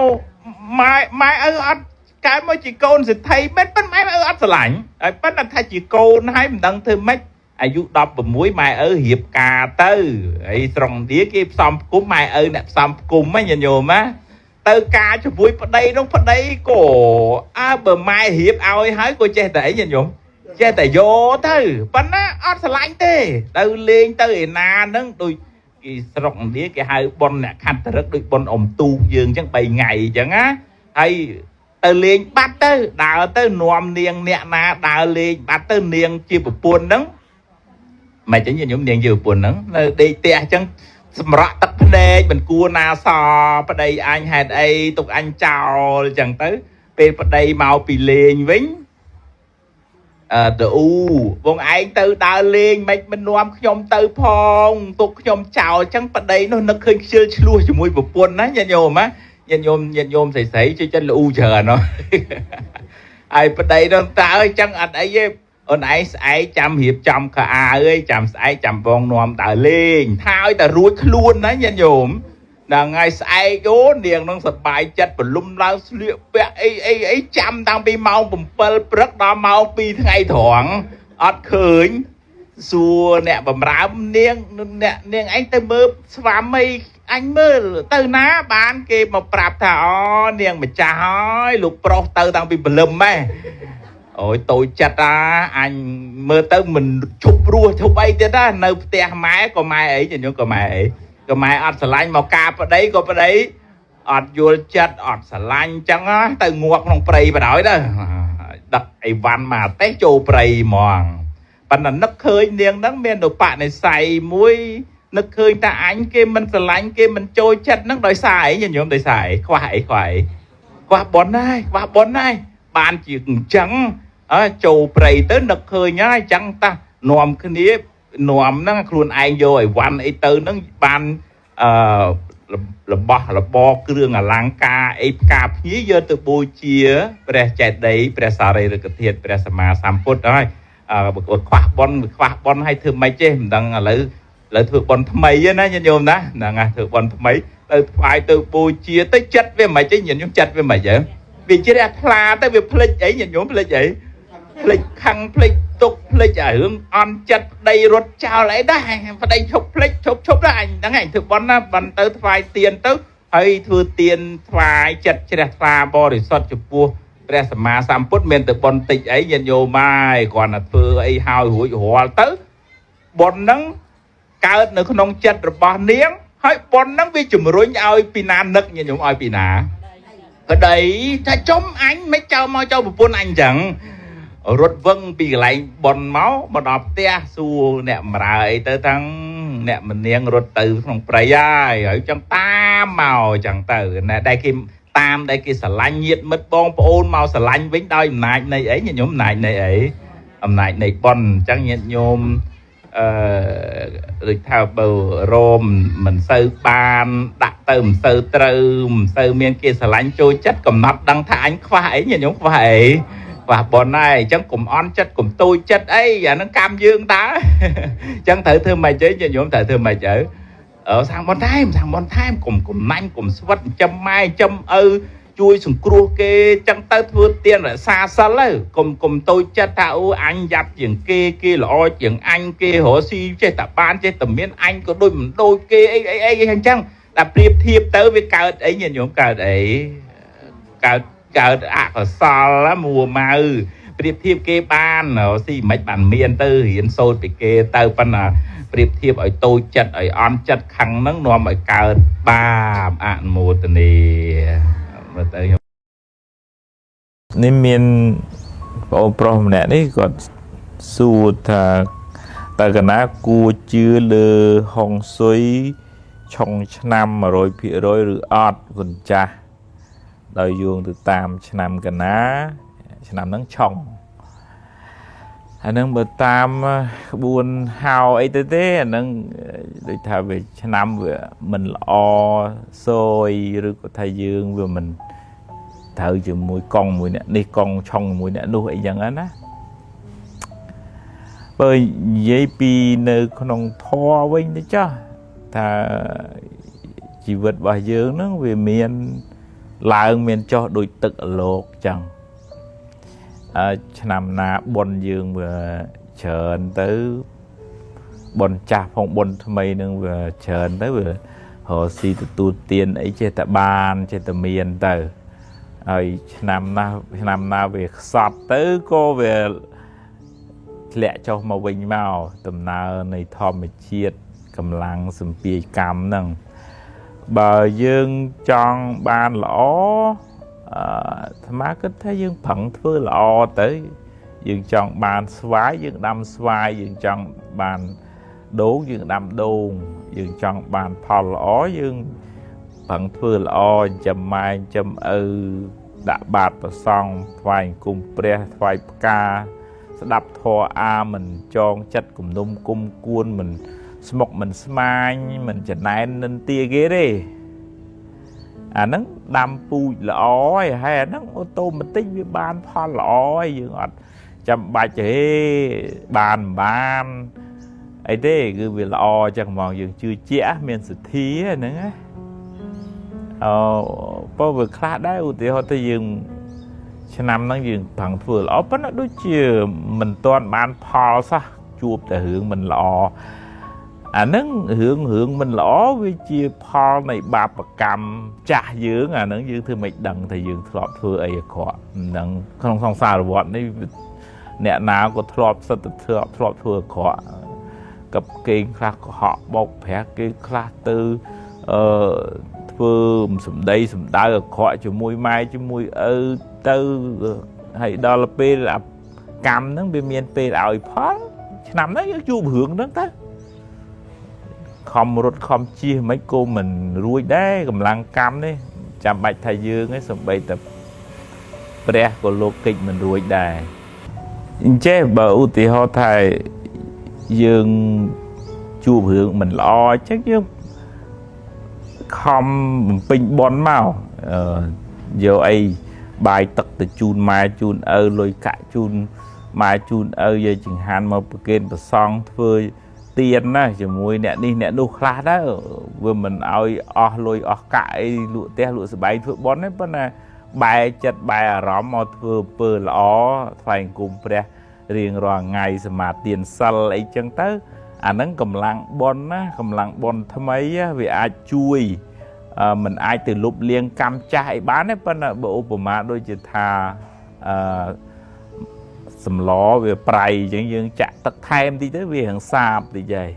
ម៉ែម៉ែឪអត់កើតមកជាកូនសេដ្ឋីមែនប៉ុន្តែម៉ែឪអត់ស្រឡាញ់ហើយប៉ុន្តែថាជាកូនហើយមិនដឹងធ្វើម៉េចអាយុ16ម៉ែឪរៀបការទៅហើយស្រុកឥណ្ឌាគេផ្សំផ្គុំម៉ែឪអ្នកផ្សំផ្គុំហ្នឹងញាតិញោមណាទៅការជាមួយប្តីនោះប្តីក៏អើបើម៉ែរៀបឲ្យហើយក៏ចេះតែអីញាតិញោមចេះតែយកទៅប៉ុន្តែអត់ស្រឡាញ់ទេទៅលេងទៅឯណាហ្នឹងដូចគេស្រុកឥណ្ឌាគេហៅប៉ុនអ្នកខត្តរឹកដូចប៉ុនអុំទូកយើងអញ្ចឹង3ថ្ងៃអញ្ចឹងណាហើយទៅលេងបាត់ទៅដើរទៅនាំនាងអ្នកណាដើរលេងបាត់ទៅនាងជាប្រពន្ធហ្នឹងមិនចឹងញាតិញោមនាងជាប្រពន្ធហ្នឹងនៅដេកផ្ទះអញ្ចឹងសម្រក់ទឹកភ្នែកមិនគួរណាសប្តីអញហេតុអីទុកអញចោលអញ្ចឹងទៅពេលប្តីមកពីលេងវិញអឺទៅអ៊ូបងឯងទៅដើរលេងមិនមិននាំខ្ញុំទៅផងទុកខ្ញុំចោលអញ្ចឹងប្តីនោះនឹកឃើញខ្ជិលឆ្លោះជាមួយប្រពន្ធណាញាតិញោមណាញាតិញោមញាតិញោមស្រីស្រីជួយចិត្តលូច្រើនហ៎ហើយប្តីនោះតើអញ្ចឹងអត់អីទេអូនឯងស្អែកចាំរៀបចំខោអាវអើយចាំស្អែកចាំបងនាំដើរលេងថាឲ្យតែរួចខ្លួនណាញាតិញោមហ្នឹងហើយស្អែកអូនាងនឹងសប្បាយចិត្តព្រលុំឡើងស្លៀកពាក់អីអីអីចាំតាំងពីម៉ោង7ព្រឹកដល់ម៉ោង2ថ្ងៃត្រង់អត់ឃើញសួរអ្នកបំរើនាងអ្នកនាងឯងទៅមើលស្វាមីអញមើលទៅណាបានគេមកប្រាប់ថាអូនាងម្ចាស់ហើយលោកប្រុសទៅតាំងពីព្រលឹមម៉េះអូយតូចចិត្តអាអញមើលទៅមិនឈប់រស់ឈប់អីទៀតណានៅផ្ទះម៉ែក៏ម៉ែអីញញក៏ម៉ែអីក៏ម៉ែអត់ស្រឡាញ់មកការប្តីក៏ប្តីអត់យល់ចិត្តអត់ស្រឡាញ់អញ្ចឹងទៅងាប់ក្នុងព្រៃបណ្ដោយទៅដឹកអីវ៉ាន់មកទេចូលព្រៃហ្មងប៉ុន្តែនឹកឃើញនាងហ្នឹងមានឧបនិស្ស័យមួយនឹកឃើញថាអញគេមិនស្រឡាញ់គេមិនចូលចិត្តហ្នឹងដោយសារអីញញោមដោយសារអីខ្វះអីខ្វះអីខ្វះប៉ុនហើយខ្វះប៉ុនហើយបានជាអញ្ចឹងអើចូលព្រៃទៅនឹកឃើញហើយអញ្ចឹងតានាំគ្នានាំហ្នឹងខ្លួនឯងយកអីវ៉ាន់អីទៅហ្នឹងបានអឺរបស់របរគ្រឿងអលង្ការអីផ្កាភ្ញីយកទៅបូជាព្រះចេតិយព្រះសារីរិកធាតុព្រះសម្មាសម្ពុទ្ធហើយអឺខ្វះប៉ុនខ្វះប៉ុនឲ្យធ្វើម៉េចទេមិនដឹងឥឡូវឥឡូវធ្វើប៉ុនថ្មីណាញាតិញោមណាហ្នឹងហើយធ្វើប៉ុនថ្មីទៅថ្វាយទៅបូជាទៅចិត្តវាមិនទេញាតិញោមចិត្តវាមិនហ៎វាជ្រះថ្លាទៅវាភ្លេចអីញាតិញោមភ្លេចអី ភ្លេចខឹងភ្លេចទុកភ្លេចអារឿងអន់ចិត្តប្តីរត់ចោលអីដែរប្តីឈប់ភ្លេចឈប់ឈប់ដែរអញហ្នឹងឯងធ្វើបន់ណាបន់ទៅថ្វាយទៀនទៅហើយធ្វើទៀនថ្វាយចិត្តជ្រះថ្លាបរិសុទ្ធចំពោះព្រះសម្មាសម្ពុទ្ធមានតែបន់តិចអីញាតិញោមហើយគ្រាន់តែធ្វើអីហើយរួចរាល់ទៅបន់ហ្នឹងកើតនៅក្នុងចិត្តរបស់នាងហើយបន់ហ្នឹងវាជំរុញឲ្យពីណានឹកញាតិញោមឲ្យពីណាប្តីថាចំអញមិនចោលមកចោលប្រពន្ធអញចឹងរត់វឹងពីកន្លែងបន់មកមកដល់ផ្ទះសួរអ្នកបម្រើអីទៅទាំងអ្នកមនាងរត់ទៅក្នុងព្រៃហើយហើយចឹងតាមមកចឹងទៅណែដែលគេតាមដែលគេស្រឡាញ់ញាតិមិត្តបងប្អូនមកស្រឡាញ់វិញដោយអំណាចនៃអីញាតិញោមអំណាចនៃអីអំណាចនៃបន់អញ្ចឹងញាតិញោមអឺដូចថាបើរោមមិនសូវបានដាក់ទៅមិនសូវត្រូវមិនសូវមានគេស្រឡាញ់ចូលចិត្តកំណត់ដឹងថាអញខ្វះអីញាតិញោមខ្វះអីខ្វះបនហើយអញ្ចឹងកុំអន់ចិត្តកុំតូចចិត្តអីអាហ្នឹងកម្មយើងតើអញ្ចឹងត្រូវធ្វើម៉េចអីញាតិញោមត្រូវធ្វើម៉េចទៅអឺសាងបនថែមសាងបនថែមកុំកំណាញ់កុំស្វិតចិញ្ចឹមម៉ែចិញ្ចឹមឪជួយសង្គ្រោះគេអញ្ចឹងទៅធ្វើទានរក្សាសិលទៅកុំកុំតូចចិត្តថាអូអញយ៉ាប់ជាងគេគេល្អជាងអញគេរកស៊ីចេះតែបានចេះតែមានអញក៏ដូចមិនដូចគេអីអីអីអញ្ចឹងតែប្រៀបធៀបទៅវាកើតអីញាតិញោមកើតអីកើតកើតអកុសលមួម៉ៅប្រៀបធៀបគេបានរកស៊ីមិនបានមានទៅរៀនសូត្រពីគេទៅប៉ុន្តែប្រៀបធៀបឲ្យតូចចិត្តឲ្យអន់ចិត្តខឹងហ្នឹងនាំឲ្យកើតបាបអនុមោទនាមើលទៅ នេះមានបងប្រុសម្នាក់នេះគាត់សួរថាតើកណាគួរជឿលើហុងស៊ុយឆុងឆ្នាំ100%ឬអត់គុណចាស់ដោយយោងទៅតាមឆ្នាំកណាឆ្នាំហ្នឹងឆុងអាហ្នឹងបើតាមក្បួនហៅអីទៅទេអាហ្នឹងដូចថាវាឆ្នាំវាមិនល្អសយឬក៏ថាយើងវាមិនត្រូវជាមួយកង់មួយអ្នកនេះកង់ឆុងជាមួយអ្នកនោះអីចឹងណាបើនិយាយពីនៅក្នុងធម៌វិញទៅចោះថាជីវិតរបស់យើងហ្នឹងវាមានឡើងមានចុះដូចទឹកអលោកចឹងអើឆ្នាំណាបុណ្យយើងវាច្រើនទៅបុណ្យចាស់ផងបុណ្យថ្មីនឹងវាច្រើនទៅវារកស៊ីទទួលទានអីចេះតែបានចេះតែមានទៅហើយឆ្នាំណាឆ្នាំណាវាខ្សត់ទៅក៏វាធ្លាក់ចុះមកវិញមកដំណើរនៃធម្មជាតិកម្លាំងសម្ពាយកម្មហ្នឹងបើយើងចង់បានល្អអាត្មាគិតថាយើងប្រឹងធ្វើល្អទៅយើងចង់បានស្វាយយើងដាំស្វាយយើងចង់បានដូងយើងដាំដូងយើងចង់បានផលល្អយើងប្រឹងធ្វើល្អចិញ្ចឹមម៉ែចិញ្ចឹមឪដាក់បាតប្រសង់ថ្វាយអង្គមព្រះថ្វាយផ្កាស្ដាប់ធម៌អាមិនចងចិត្តគំនុំគុំគួនមិនស្មុកមិនស្មាញមិនចំណែននិន្ទាគេទេអាហ្នឹងដាំពូជល្អហើយហើយអាហ្នឹងអូតូម៉ាទិកវាបានផលល្អហើយយើងអត់ចាំបាច់ទេបានមិនបានអីទេគឺវាល្អអញ្ចឹងហ្មងយើងជឿជាក់មានសទ្ធាហ្នឹងណាអឺបើវាខ្លះដែរឧទាហរណ៍ទៅយើងឆ្នាំហ្នឹងយើងប្រឹងធ្វើល្អប៉ុន្តែដូចជាមិនទាន់បានផលសោះជួបតែរឿងមិនល្អអាហ្នឹងរឿងមិនល្អវាជាផលនៃបាបកម្មចាស់យើងអាហ្នឹងយើងធ្វើមិនដឹងថាយើងធ្លាប់ធ្វើអីអាក្រក់ហ្នឹងក្នុងសង្សារវដ្តនេះអ្នកណាក៏ធ្លាប់សិតតែធ្លាប់ធ្វើអាក្រក់กับគេខ្លះកុហកបោកប្រាស់គេខ្លះទៅអឺធ្វើសម្ដីសម្ដៅអាក្រក់ជាមួយម៉ែជាមួយឪទៅហើយដល់ពេលកម្មហ្នឹងវាមានពេលឲ្យផលឆ្នាំហ្នឹងយើងជួបរឿងហ្នឹងទៅខំរត់ខំជៀសមិនក៏មិនរួចដែរកម្លាំងកម្មនេះចាំបាច់ថាយើងឯងសំបីតែព្រះក៏លោកកិច្ចមិនរួចដែរអញ្ចេះបើឧទាហរណ៍ថាយើងជួបរឿងមិនល្អអញ្ចឹងយើងខំបំពេញបុណ្យមកយកអីបាយទឹកទៅជូនម៉ែជូនឪលុយកាក់ជូនម៉ែជូនឪយកចង្ហាន់មកប្រគេនព្រះសង្ឃធ្វើទៀនណាជាមួយអ្នកនេះអ្នកនោះខ្លះដែរវាមិនឲ្យអស់លុយអស់កាក់អីលក់ផ្ទះលក់ស្បែងធ្វើបុណ្យទេប៉ុន្តែ បែរចិត្តបែរអារម្មណ៍មកធ្វើអំពើល្អថ្វាយអង្គមព្រះរៀងរាល់ថ្ងៃសមាទានសិលអីចឹងទៅអាហ្នឹងកម្លាំងបុណ្យណាកម្លាំងបុណ្យថ្មីវាអាចជួយមិនអាចទៅលុបលាងកម្មចាស់អីបានទេប៉ុន្តែបើឧបមាដូចជាថាអឺសម្លវាប្រៃអញ្ចឹងយើងចាក់ទឹកថែមតិចទៅវារងសាបតិចហើយ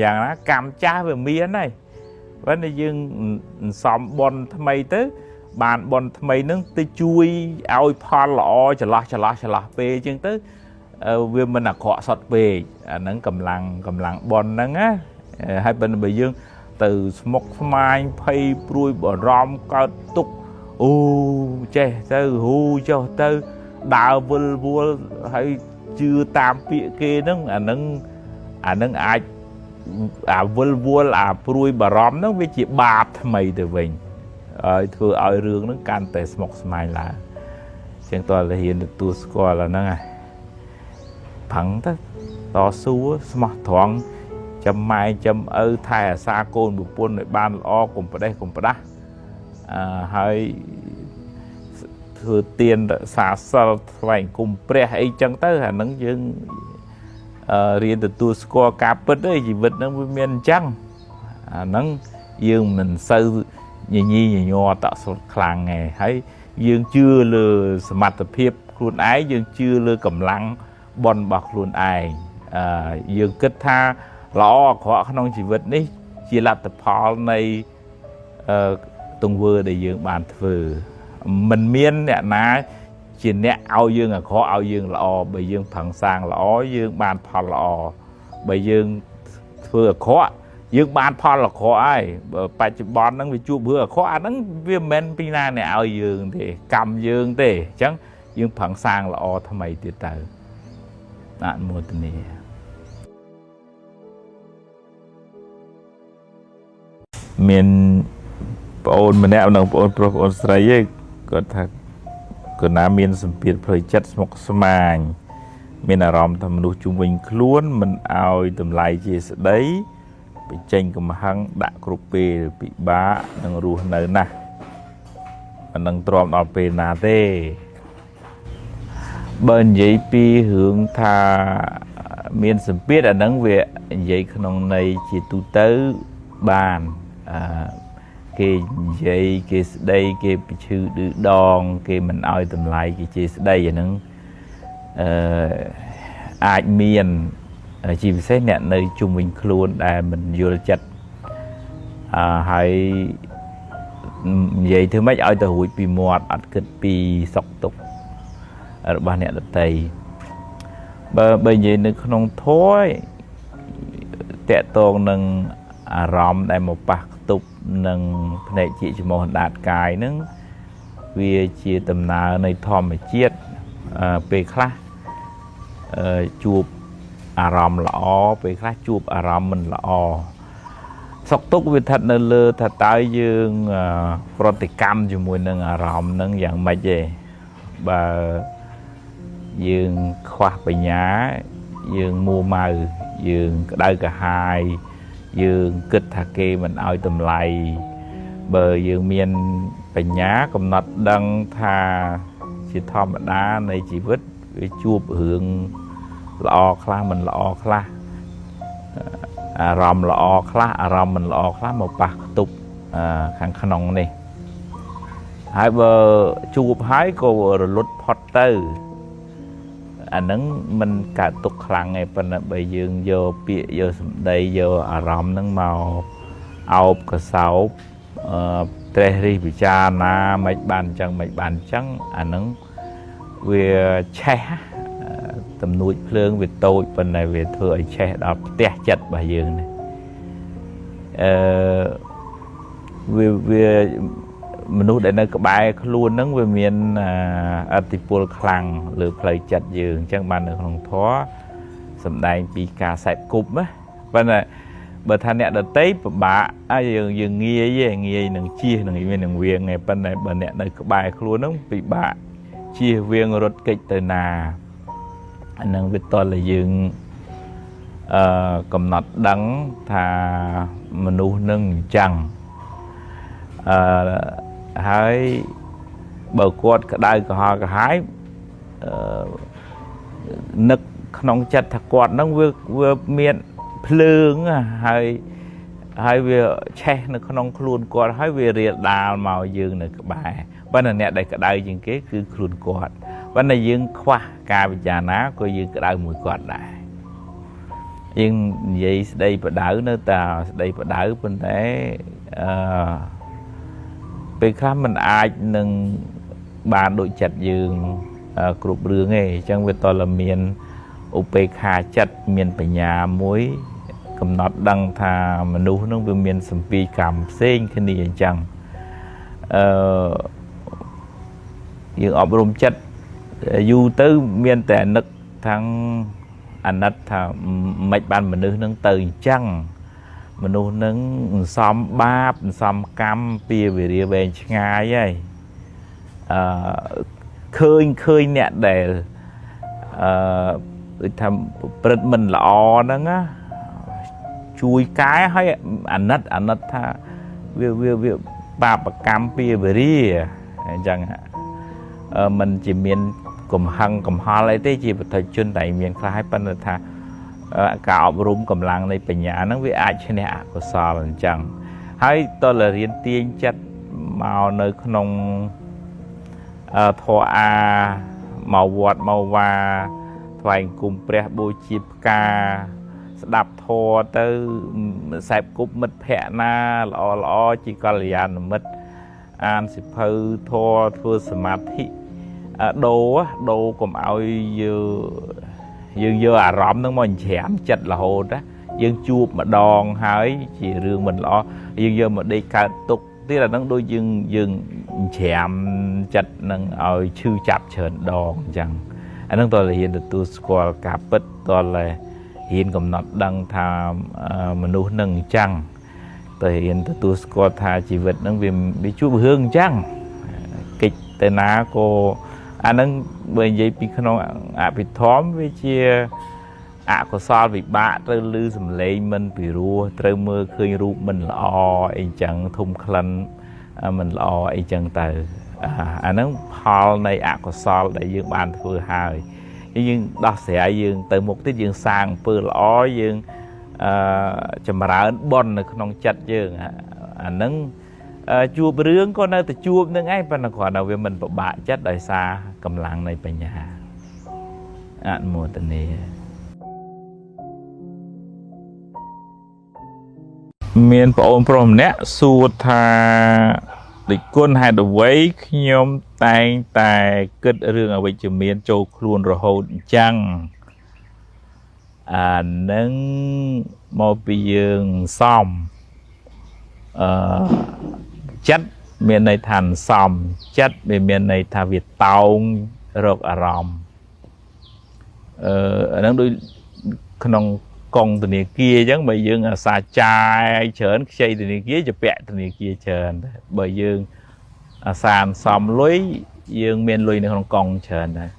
យ៉ាងណាកម្មចាស់វាមានហើយប៉ុន្តែយើងសំបុណ្យថ្មីទៅបានបុណ្យថ្មីនឹងទៅជួយឲ្យផលល្អចន្លោះចន្លោះចន្លោះពេលអញ្ចឹងទៅវាមិនអាក្រក់សុទ្ធពេកអាហ្នឹងកម្លាំងបុណ្យហ្នឹងណាហើយបើយើងទៅស្មុកស្មាញភ័យព្រួយបារម្ភកើតទុក្ខអូចេះទៅហ៊ូចុះទៅដើរវិលវល់ហើយជឿតាមពាក្យគេហ្នឹងអាហ្នឹងអាចអាវិលវល់អាព្រួយបារម្ភហ្នឹងវាជាបាបថ្មីទៅវិញហើយធ្វើឲ្យរឿងហ្នឹងកាន់តែស្មុគស្មាញឡើងជាងតើហ៊ានទទួលស្គាល់អាហ្នឹងហ่ะផឹងទៅតស៊ូស្មោះត្រង់ចាំម៉ែចាំឪថែអាសាកូនប្រពន្ធឲ្យបានល្អកុំផ្ដេសកុំផ្ដាស់អឺហើយធ្វើទានរក្សាសិលថ្វាយអង្គមព្រះអីចឹងទៅអាហ្នឹងយើងរៀនទទួលស្គាល់ការពិតទេជីវិតហ្នឹងវាមានអញ្ចឹងអាហ្នឹងយើងមិនសូវញញីញញ័រតក់ស្លុតខ្លាំងទេហើយយើងជឿលើសមត្ថភាពខ្លួនឯងយើងជឿលើកម្លាំងបុណ្យរបស់ខ្លួនឯងយើងគិតថាល្អអាក្រក់ក្នុងជីវិតនេះជាលទ្ធផលនៃទង្វើដែលយើងបានធ្វើមិនមានអ្នកណាជាអ្នកឲ្យយើងអាក្រក់ឲ្យយើងល្អបើយើងប្រឹងសាងល្អយើងបានផលល្អបើយើងធ្វើអាក្រក់យើងបានផលអាក្រក់ហើយបើបច្ចុប្បន្នហ្នឹងវាជួបរឿងអាក្រក់អាហ្នឹងវាមិនមែនពីណាអ្នកឲ្យយើងទេកម្មយើងទេអញ្ចឹងយើងប្រឹងសាងល្អថ្មីទៀតទៅអនុមោទនាមានប្អូនម្នាក់និងប្អូនប្រុសប្អូនស្រីឯងគាត់ថាកណាមានសម្ពាធផ្លូវចិត្តស្មុគស្មាញមានអារម្មណ៍ថាមនុស្សជុំវិញខ្លួនមិនឲ្យតម្លៃជាស្ដីបញ្ចេញកំហឹងដាក់គ្រប់ពេលពិបាកនឹងរស់នៅណាស់មិននឹងទ្រាំដល់ពេលណាទេបើនិយាយពីរឿងថាមានសម្ពាធអាហ្នឹងវានិយាយក្នុងន័យជាទូទៅបានគេនិយាយគេស្ដីគេប្រឈឺឌឺដងគេមិនឲ្យតម្លៃគេជេរស្ដីអាហ្នឹងអាចមានជាពិសេសអ្នកនៅជុំវិញខ្លួនដែលមិនយល់ចិត្តហើយនិយាយធ្វើម៉េចឲ្យទៅរួចពីមាត់អត់គិតពីសុខទុក្ខរបស់អ្នកដទៃបើនិយាយនៅក្នុងធម៌តកតងនឹងអារម្មណ៍ដែលមកប៉ះខ្ទប់នឹងភ្នែកជាច្រមុះអណ្ដាតកាយហ្នឹងវាជាដំណើរនៃធម្មជាតិពេលខ្លះជួបអារម្មណ៍ល្អពេលខ្លះជួបអារម្មណ៍មិនល្អសុខទុក្ខវាស្ថិតនៅលើថាតើយើងប្រតិកម្មជាមួយនឹងអារម្មណ៍ហ្នឹងយ៉ាងម៉េចទេបើយើងខ្វះបញ្ញាយើងមួម៉ៅយើងក្តៅក្រហាយយើងគិតថាគេមិនឲ្យតម្លៃបើយើងមានបញ្ញាកំណត់ដឹងថាជាធម្មតានៃជីវិតវាជួបរឿងល្អខ្លះមិនល្អខ្លះអារម្មណ៍ល្អខ្លះអារម្មណ៍មិនល្អខ្លះមកប៉ះខ្ទប់ខាងក្នុងនេះហើយបើជួបហើយក៏រលត់ផុតទៅអាហ្នឹងមិនកើតទុកខ្លាំងទេប៉ុន្តែបើយើងយកពាក្យយកសម្ដីយកអារម្មណ៍ហ្នឹងមកអោបកសោបត្រេះរិះពិចារណាមិនបានអញ្ចឹងមិនបានអញ្ចឹងអាហ្នឹងវាឆេះទំនួចភ្លើងវាតូចប៉ុន្តែវាធ្វើឲ្យឆេះដល់ផ្ទះចិត្តរបស់យើងនេះវាមនុស្សដែលនៅក្បែរខ្លួនហ្នឹងវាមានឥទ្ធិពលខ្លាំងលើផ្លូវចិត្តយើងអញ្ចឹងបាននៅក្នុងធម៌សម្ដែងពីការសែបគប់ណាប៉ុន្តែបើថាអ្នកដទៃពិបាកយើងងាយទេងាយនឹងជៀសនឹងវានឹងវៀងឯងប៉ុន្តែបើអ្នកនៅក្បែរខ្លួនហ្នឹងពិបាកជៀសវៀងរត់គេចទៅណាអានឹងវាតតែយើងកំណត់ដឹងថាមនុស្សនឹងអញ្ចឹងហើយ បើគាត់ក្តៅក្រហល់ក្រហាយនឹកក្នុងចិត្តថាគាត់ហ្នឹងវាមានភ្លើងហើយហើយវាឆេះនៅក្នុងខ្លួនគាត់ហើយវារាលដាលមកយើងនៅក្បែរប៉ុន្តែអ្នកដែលក្តៅជាងគេគឺខ្លួនគាត់ប៉ុន្តែយើងខ្វះការពិចារណាក៏យើងក្តៅមួយគាត់ដែរយើងនិយាយស្ដីបដៅនៅតែស្ដីបដៅប៉ុន្តែពេលខ្លះมันអាចនឹងបានដូចចិត្តយើងគ្រប់រឿងទេអញ្ចឹងវាតលមានឧបេក្ខាចិត្តមានបញ្ញាមួយកំណត់ដឹងថាមនុស្សនឹងវាមានសម្ពីកម្មផ្សេងគ្នាអញ្ចឹងអឺយើងអប់រំចិត្តយូរទៅមានតែនឹកทั้งអាណិតថាមិនបានមនុស្សនឹងទៅអញ្ចឹងមនុស្សនឹងសំបាបសំកម្មពីវិរិយវែងឆ្ងាយហើយអឺឃើញអ្នកដែលដូចថាប្រព្រឹត្តមិនល្អហ្នឹងណាជួយកែឲ្យអាណិតថាវាបាបកម្មពីវិរិយអញ្ចឹងมันជាមានកំហឹងកំហល់អីទេជាបទជនតែមានខ្លះហើយប៉ុន្តែថាការអប់រំកម្លាំងនៃបញ្ញាហ្នឹងវាអាចឈ្នះអកុសលអញ្ចឹងហើយតលរៀនទាញចិត្តមកនៅក្នុងធម៌អាមកវត្តមកវាថ្វាយគុំព្រះបូជាផ្កាស្ដាប់ធម៌ទៅសែបគប់មិត្តភក្តិណាល្អល្អជាកល្យាណមិត្តអានសិភៅធម៌ធ្វើសមាធិដូរកុំឲ្យយើងយកអារម្មណ៍ហ្នឹងមកច្រាមចិត្តរហូតណាយើងជួបម្ដងហើយជារឿងមិនល្អយើងយកមកដេកកើតទុកទៀតអាហ្នឹងដូចយើងច្រាមចិត្តនឹងឲ្យឈឺចាប់ច្រើនដងអញ្ចឹងអាហ្នឹងតើរៀនទទួលស្គាល់ការពិតតើរៀនកំណត់ដឹងថាមនុស្សនឹងអញ្ចឹងតើរៀនទទួលស្គាល់ថាជីវិតនឹងវាជួបរឿងអញ្ចឹងកិច្ចទៅណាក៏អាហ្នឹងបើនិយាយពីក្នុងអភិធម្មវាជាអកុសលវិបាកត្រូវឮសំឡេងមិនពិរោះត្រូវមើលឃើញរូបមិនល្អអីចឹងធំក្លិនមិនល្អអីចឹងទៅអាហ្នឹងផលនៃអកុសលដែលយើងបានធ្វើហើយយើងដោះស្រាយយើងទៅមុខទៀតយើងសាងអំពើល្អយើងចម្រើនបុណ្យនៅក្នុងចិត្តយើងអាហ្នឹងជួបរឿងក៏នៅតែជួបនឹងឯងប៉ុន្តែគ្រាន់តែវាមិនពិបាកចិត្តដោយសារកម្លាំងនៃបញ្ញាអនុមោទនាមានប្អូនប្រុសម្នាក់សួរថាដូចគុណហេតុអ្វីខ្ញុំតែងតែគិតរឿងអវិជ្ជមានចូលខ្លួនរហូតអញ្ចឹងអានឹងមកពីយើងសំចិត្តមានន័យថាសំចិត្តវាមានន័យថាវាតោងរកអារម្មណ៍អានឹងដូចក្នុងកងធនាគារអញ្ចឹងបើយើងអាសាចាយច្រើនខ្ចីធនាគារจะពាក់ធនាគារច្រើនបើយើងអាសាសំលុយយើងមានលុយនៅក្នុងកងច្រើនដែរ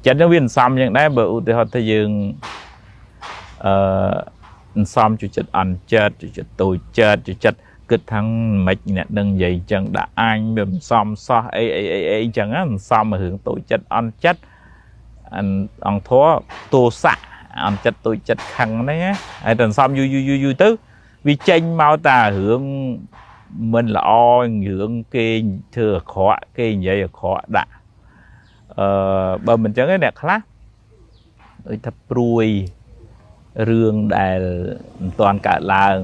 ចិត្តហ្នឹងវាសំយ៉ាងដែរបើឧទាហរណ៍ថាយើងសំជួយចិត្តអន់ចិត្តជួយចិត្តតូចចិត្តជួយចិត្តគិតថាមិនអ្នកនឹងនិយាយអញ្ចឹងដាក់អញវាមិនសមសោះអីអីអីអីអញ្ចឹងមិនសមរឿងតូចចិត្តអន់ចិត្តអង្គធរទោសៈអន់ចិត្តតូចចិត្តខឹងហ្នឹងណាហើយតែសំយូរយូរយូរទៅវាចេញមកតារឿងមិនល្អរឿងគេធ្វើអាក្រក់គេនិយាយអាក្រក់ដាក់បើមិនអញ្ចឹងឯអ្នកខ្លះដូចថាព្រួយរឿងដែលមិនទាន់កើតឡើង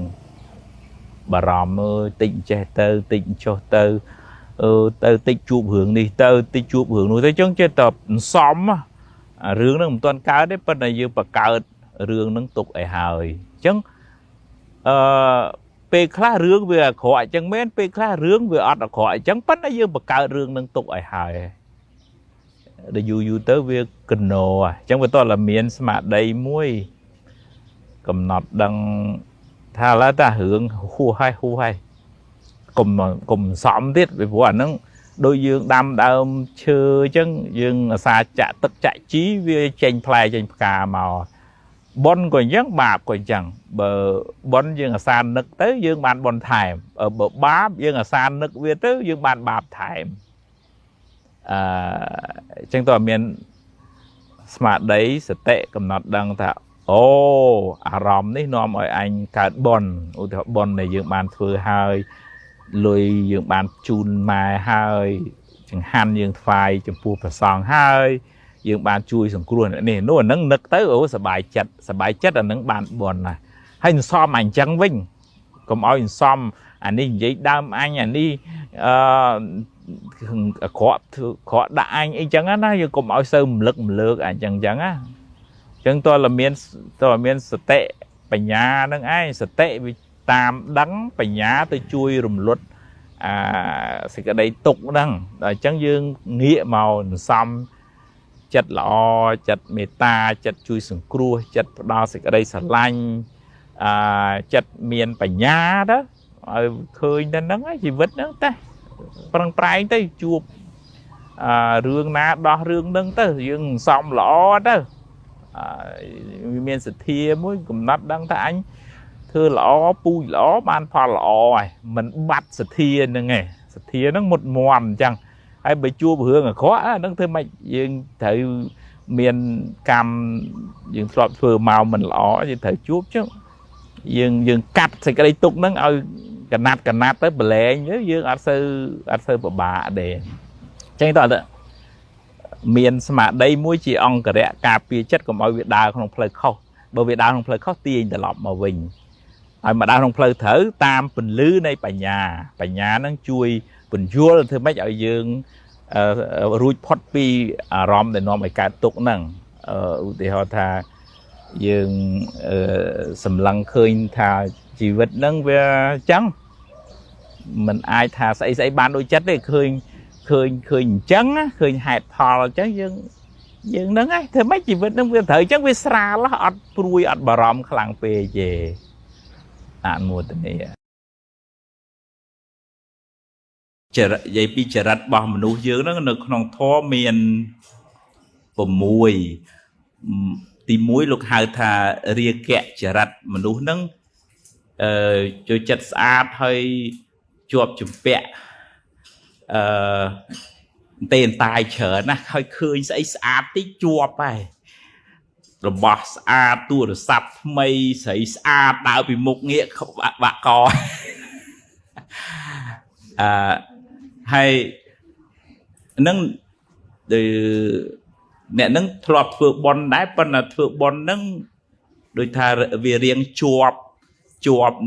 បារម្ភអើយតិចចេះទៅតិចចុះទៅទៅតិចជួបរឿងនេះទៅតិចជួបរឿងនោះទៅអញ្ចឹងចេះតែសំរឿងហ្នឹងមិនទាន់កើតទេប៉ុន្តែយើងបង្កើតរឿងហ្នឹងទុកឲ្យហើយអញ្ចឹងពេលខ្លះរឿងវាអាក្រក់អញ្ចឹងមែនពេលខ្លះរឿងវាអត់អាក្រក់អញ្ចឹងប៉ុន្តែយើងបង្កើតរឿងហ្នឹងទុកឲ្យហើយដល់យូរយូរទៅវាកណោអញ្ចឹងវាតើមានស្មារតីមួយកំណត់ដឹងថាឡើយតារឿងហួសហើយកុំសំទៀតពីព្រោះអាហ្នឹងដូចយើងដាំដើមឈើអញ្ចឹងយើងអាសាចាក់ទឹកចាក់ជីវាចេញផ្លែចេញផ្កាមកបុណ្យក៏អញ្ចឹងបាបក៏អញ្ចឹងបើបុណ្យយើងអាសានឹកទៅយើងបានបុណ្យថែមបើបាបយើងអាសានឹកវាទៅយើងបានបាបថែម អឺអញ្ចឹងតើមានស្មារតីសតិកំណត់ដឹងថាអូអារម្មណ៍នេះនាំឲ្យអញកើតបុណ្យឧទាហរណ៍បុណ្យដែលយើងបានធ្វើហើយលុយយើងបានជូនម៉ែហើយចង្ហាន់យើងថ្វាយចំពោះព្រះសង្ឃហើយយើងបានជួយសង្គ្រោះអ្នកនេះនោះអានឹងនឹកទៅអូសบายចិត្តសบายចិត្តអានឹងបានបុណ្យណាហើយសន្សំអញ្ចឹងវិញកុំឲ្យសន្សំអានេះនិយាយដើមអញអានេះអឺអាក្រក់ធ្វើក្រក់ដាក់អញអីចឹងណាយើងកុំឲ្យសូវរំលឹករំលើកអញ្ចឹងចឹងណាអញ្ចឹងតើមានតើមានសតិបញ្ញានឹងឯងសតិវាតាមដឹងបញ្ញាទៅជួយរំលត់អាសេចក្តីទុក្ខហ្នឹងដល់អញ្ចឹងយើងងាកមកសន្សំចិត្តល្អចិត្តមេត្តាចិត្តជួយសង្គ្រោះចិត្តផ្ដល់សេចក្តីស្រឡាញ់អាចិត្តមានបញ្ញាទៅឲ្យឃើញតែហ្នឹងជីវិតហ្នឹងតែប្រឹងប្រែងទៅជួបអារឿងណាដោះរឿងហ្នឹងទៅយើងសំល្អទៅអាមានសទ្ធាមួយកំណត់ដឹងថាអញធ្វើល្អពូជល្អបានផលល្អហើយមិនបាត់សទ្ធាហ្នឹងឯងសទ្ធាហ្នឹងមុតមមអញ្ចឹងហើយបើជួបរឿងអាក្រក់អាហ្នឹងធ្វើម៉េចយើងត្រូវមានកម្មយើងធ្លាប់ធ្វើមកមិនល្អយើងត្រូវជួបចឹងយើងកាត់សេចក្តីទុក្ខហ្នឹងឲ្យកណាត់កណាត់ទៅប្រឡែងទៅយើងអត់សូវពិបាកទេអញ្ចឹងតើមានស្មារតីមួយជាអង្គរៈការពារចិត្តកុំឲ្យវាដើរក្នុងផ្លូវខុសបើវាដើរក្នុងផ្លូវខុសទាញត្រឡប់មកវិញឲ្យមកដើរក្នុងផ្លូវត្រូវតាមពន្លឺនៃបញ្ញាបញ្ញានឹងជួយពន្យល់ធ្វើម៉េចឲ្យយើងរួចផុតពីអារម្មណ៍ដែលនាំឲ្យកើតទុក្ខហ្នឹងឧទាហរណ៍ថាយើងសម្លឹងឃើញថាជីវិតហ្នឹងវាអញ្ចឹងมันអាចថាស្អីស្អីបានដូចចិត្តទេឃើញឃើញឃើញអញ្ចឹងឃើញហេតុផលអញ្ចឹងយើងហ្នឹងឯងធ្វើម៉េចជីវិតហ្នឹងវាត្រូវអញ្ចឹងវាស្រាលអត់ព្រួយអត់បារម្ភខ្លាំងពេកទេអនុមោទនាចរិតនិយាយពីចរិតរបស់មនុស្សយើងហ្នឹងនៅក្នុងធម៌មាន6ទី1លោកហៅថារាគៈចរិតមនុស្សហ្នឹងចូលចិត្តស្អាតហើយជាប់ជំពាក់អឺទេអន្តាយច្រើនណាស់ហើយឃើញស្អីស្អាតតិចជាប់ហើយរបស់ស្អាតទូរស័ព្ទថ្មីស្រីស្អាតដើរពីមុខងាកបាក់កអឺហើយនឹងអ្នកនឹងធ្លាប់ធ្វើបុណ្យដែរប៉ុន្តែធ្វើបុណ្យនឹងដូចថាវារៀងជាប់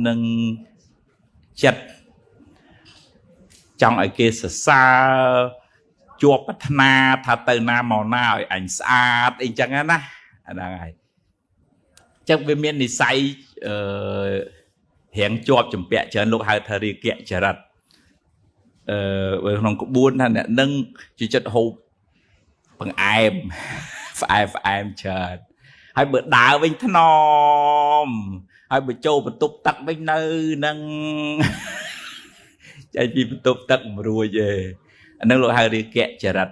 នឹងចិត្តចង់ឲ្យគេសរសើរជាប់ប្រាថ្នាថាទៅណាមកណាឲ្យអញស្អាតអីចឹងណាហ្នឹងហើយចឹងវាមាននិស័យអឺរៀងជាប់ចម្ពាក់ច្រើនលោកហៅថារាគៈចរិតក្នុងក្បួនថាអ្នកនឹងជាចិត្តហូបបង្អែមផ្អែមច្រើនហើយបើដើរវិញថ្នមហើយបើចូលបន្ទប់ទឹកវិញនៅនឹងចេញពីបន្ទប់ទឹកមិនរួចទេអានឹងលោកហៅរាគៈចរិត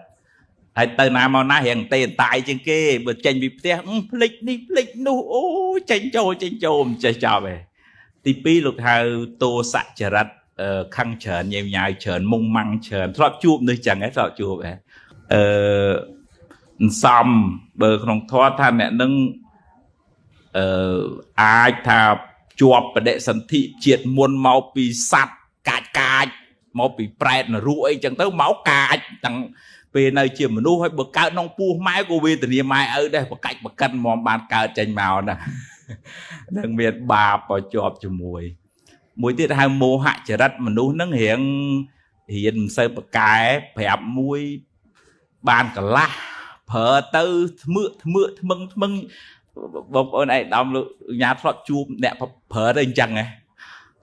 ហើយទៅណាមកណារៀងទេអន្តាយជាងគេបើចេញពីផ្ទះភ្លេចនេះភ្លេចនោះអូចេញចូលមិនចេះចប់ទេទី2លោកហៅទោសចរិតខឹងច្រើនញ៉ែញ៉ាវច្រើនមុងម៉ាំងច្រើនធ្លាប់ជួបនេះចឹងហ៎ធ្លាប់ជួបហ៎អឺសំបើក្នុងធម៌ថាអ្នកនឹងអាចថាជាប់បដិសន្ធិជាតិមុនមកពីសัตว์កាចកាចមកពីប្រែតនរកអីចឹងទៅមកកាចតាំងពេលនៅជាមនុស្សហើយបើកើតក្នុងពោះម៉ែក៏វេទនាម៉ែឪដែរបកាច់បកិនមកបានកើតចេញមកណានឹងមានបាបជាប់ជាមួយមួយទៀតហៅមោហចរិតមនុស្សនឹងរៀងរៀនមិនសូវប្រកែប្រាប់មួយបានកន្លះប្រើទៅថ្មើកថ្មើកថ្មឹងថ្មឹងបងប្អូនឯកឧត្តមលោកញ៉ាធ្លាប់ជួបអ្នកប្រើទៅអញ្ចឹងហ៎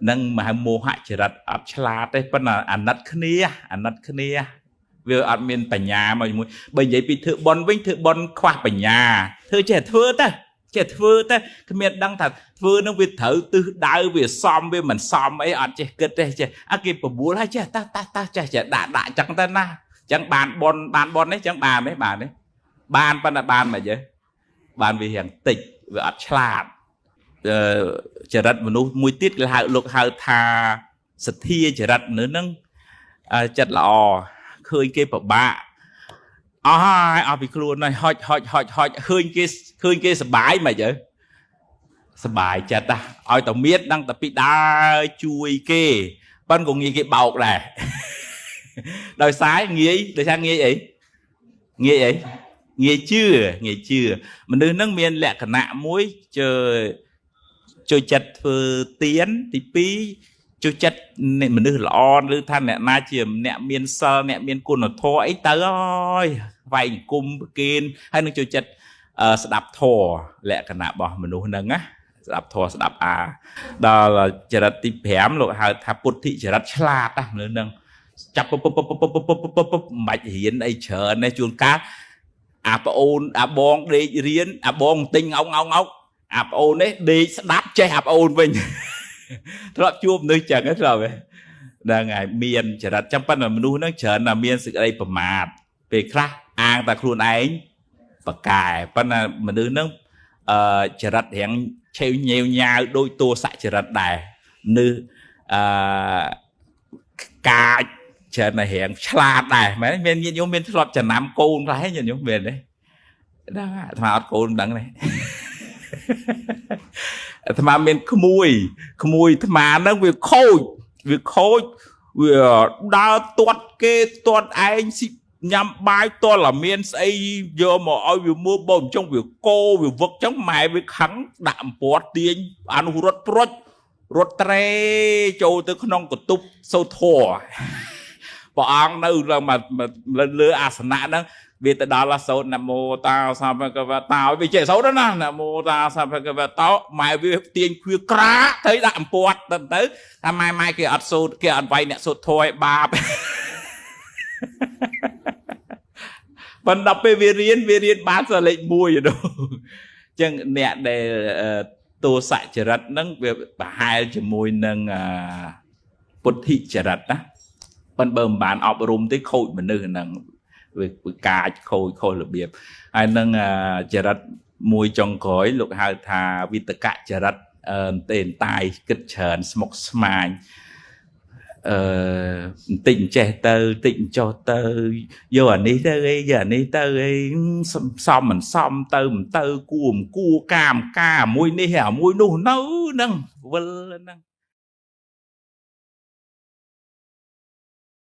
នឹងមហៅមោហចរិតអត់ឆ្លាតទេប៉ុន្តែអាណិតគ្នាអាណិតគ្នាវាអត់មានបញ្ញាមកជាមួយបើនិយាយពីធ្វើបុណ្យវិញធ្វើបុណ្យខ្វះបញ្ញាធ្វើចេះធ្វើទៅចេះធ្វើទៅគ្មានដឹងថាធ្វើនឹងវាត្រូវទិសដៅវាសមវាមិនសមអីអត់ចេះគិតទេចេះអាគេបបួលហើយចេះតើតើចេះចេះដាក់ដាក់ចឹងទៅណាចឹងបានបុណ្យបានបុណ្យនេះចឹងបានទេបានទេបានប៉ុន្តែបានមិនទេបានវារៀងតិចវាអត់ឆ្លាតចរិតមនុស្សមួយទៀតគេហៅលោកហៅថាសទ្ធាចរិតមនុស្សហ្នឹងចិត្តល្អឃើញគេពិបាក អស់ហើយអស់ពីខ្លួនហើយហុចហុចហុចហុចឃើញគេឃើញគេសបាយមិនទៅសបាយចិត្តណាឲ្យតែមានដឹងតែពីដើរជួយគេប៉ិនក៏ងាយគេបោកដែរដោយសារងាយដោយសារងាយអីងាយអីងាយជឿងាយជឿមនុស្សហ្នឹងមានលក្ខណៈមួយជឿចូលចិត្តធ្វើទៀនទី2ចូលចិត្តមនុស្សល្អឬថាអ្នកណាជាអ្នកមានសិលអ្នកមានគុណធម៌អីទៅអើយវាយអង្គមប្រគេនហើយនឹងចូលចិត្តស្ដាប់ធម៌លក្ខណៈរបស់មនុស្សហ្នឹងណាស្ដាប់ធម៌ស្ដាប់អាដល់ចរិតទី5លោកហៅថាពុទ្ធិចរិតឆ្លាតណាមនុស្សហ្នឹងចាប់ពុបពុបពុបពុបពុបពុបពុបមិនបាច់រៀនអីច្រើនទេជួនកាលអាប្អូនអាបងដេករៀនអាបងទិញអោកអោកអោកអាប្អូននេះដេកស្ដាប់ចេះអាប្អូនវិញធ្លាប់ជួបមនុស្សចឹងធ្លាប់ទេហ្នឹងហើយមានចរិតចឹងប៉ុន្តែមនុស្សហ្នឹងច្រើនតែមានសេចក្តីប្រមាទពេលខ្លះអាងតែខ្លួនឯងបកែប៉ុន្តែមនុស្សហ្នឹងអឺចរិតរៀងឆេវញ៉េវញ៉ាវដូចតួសចរិតដែរមនុស្សអឺកាចច្រើនតែរៀងឆ្លាតដែរមែនមានញាតិញោមមានធ្លាប់ចំណាំកូនខ្លះញាតិញោមមានទេដឹងអាត្មាអត់កូនមិនដឹងទេអាត្មាមានក្មួយក្មួយអាត្មាហ្នឹងវាខូចវាខូចវាដើរទាត់គេទាត់ឯងស៊ីញ៉ាំបាយទាល់តែមានស្អីយកមកឲ្យវាមើលបើមិនចង់វាកោវាវឹកចឹងម៉ែវាខឹងដាក់អំពាត់ទាញអនុរត់ប្រុចរត់ត្រេចូលទៅក្នុងកន្ទប់សូធរព្រះអង្គនៅឡើងមកលើអាសនៈហ្នឹងវាទៅដល់អសូត្រនមោតាសាភគវតោវាចេះសូត្រណានមោតាសាភគវតោម៉ែវាទាញគ្វាក្រាកទៅដាក់អំពាត់ទៅទៅថាម៉ែម៉ែគេអត់សូត្រគេអត់វាយអ្នកសូត្រធម៌ឲ្យបាបប៉ុន្តែដល់ពេលវារៀនវារៀនបានសលេខ1នោះអញ្ចឹងអ្នកដែលទោសចរិតហ្នឹងវាប្រហែលជាមួយនឹងពុទ្ធិចរិតណាប៉ុន្តែបើមិនបានអប់រំទេខូចមនុស្សហ្នឹងវាកាចខូចខុសរបៀបហើយនឹងចរិតមួយចុងក្រោយលោកហៅថាវិតកចរិតទេតាយគិតច្រើនស្មុកស្មាញអឺបន្តិចចេះទៅបន្តិចចុះទៅយកអានេះទៅអីយកអានេះទៅអីសំមិនសំទៅមិនទៅគួរមិនគួរកាមកាមួយនេះអាមួយនោះនៅហ្នឹងវិលហ្នឹង។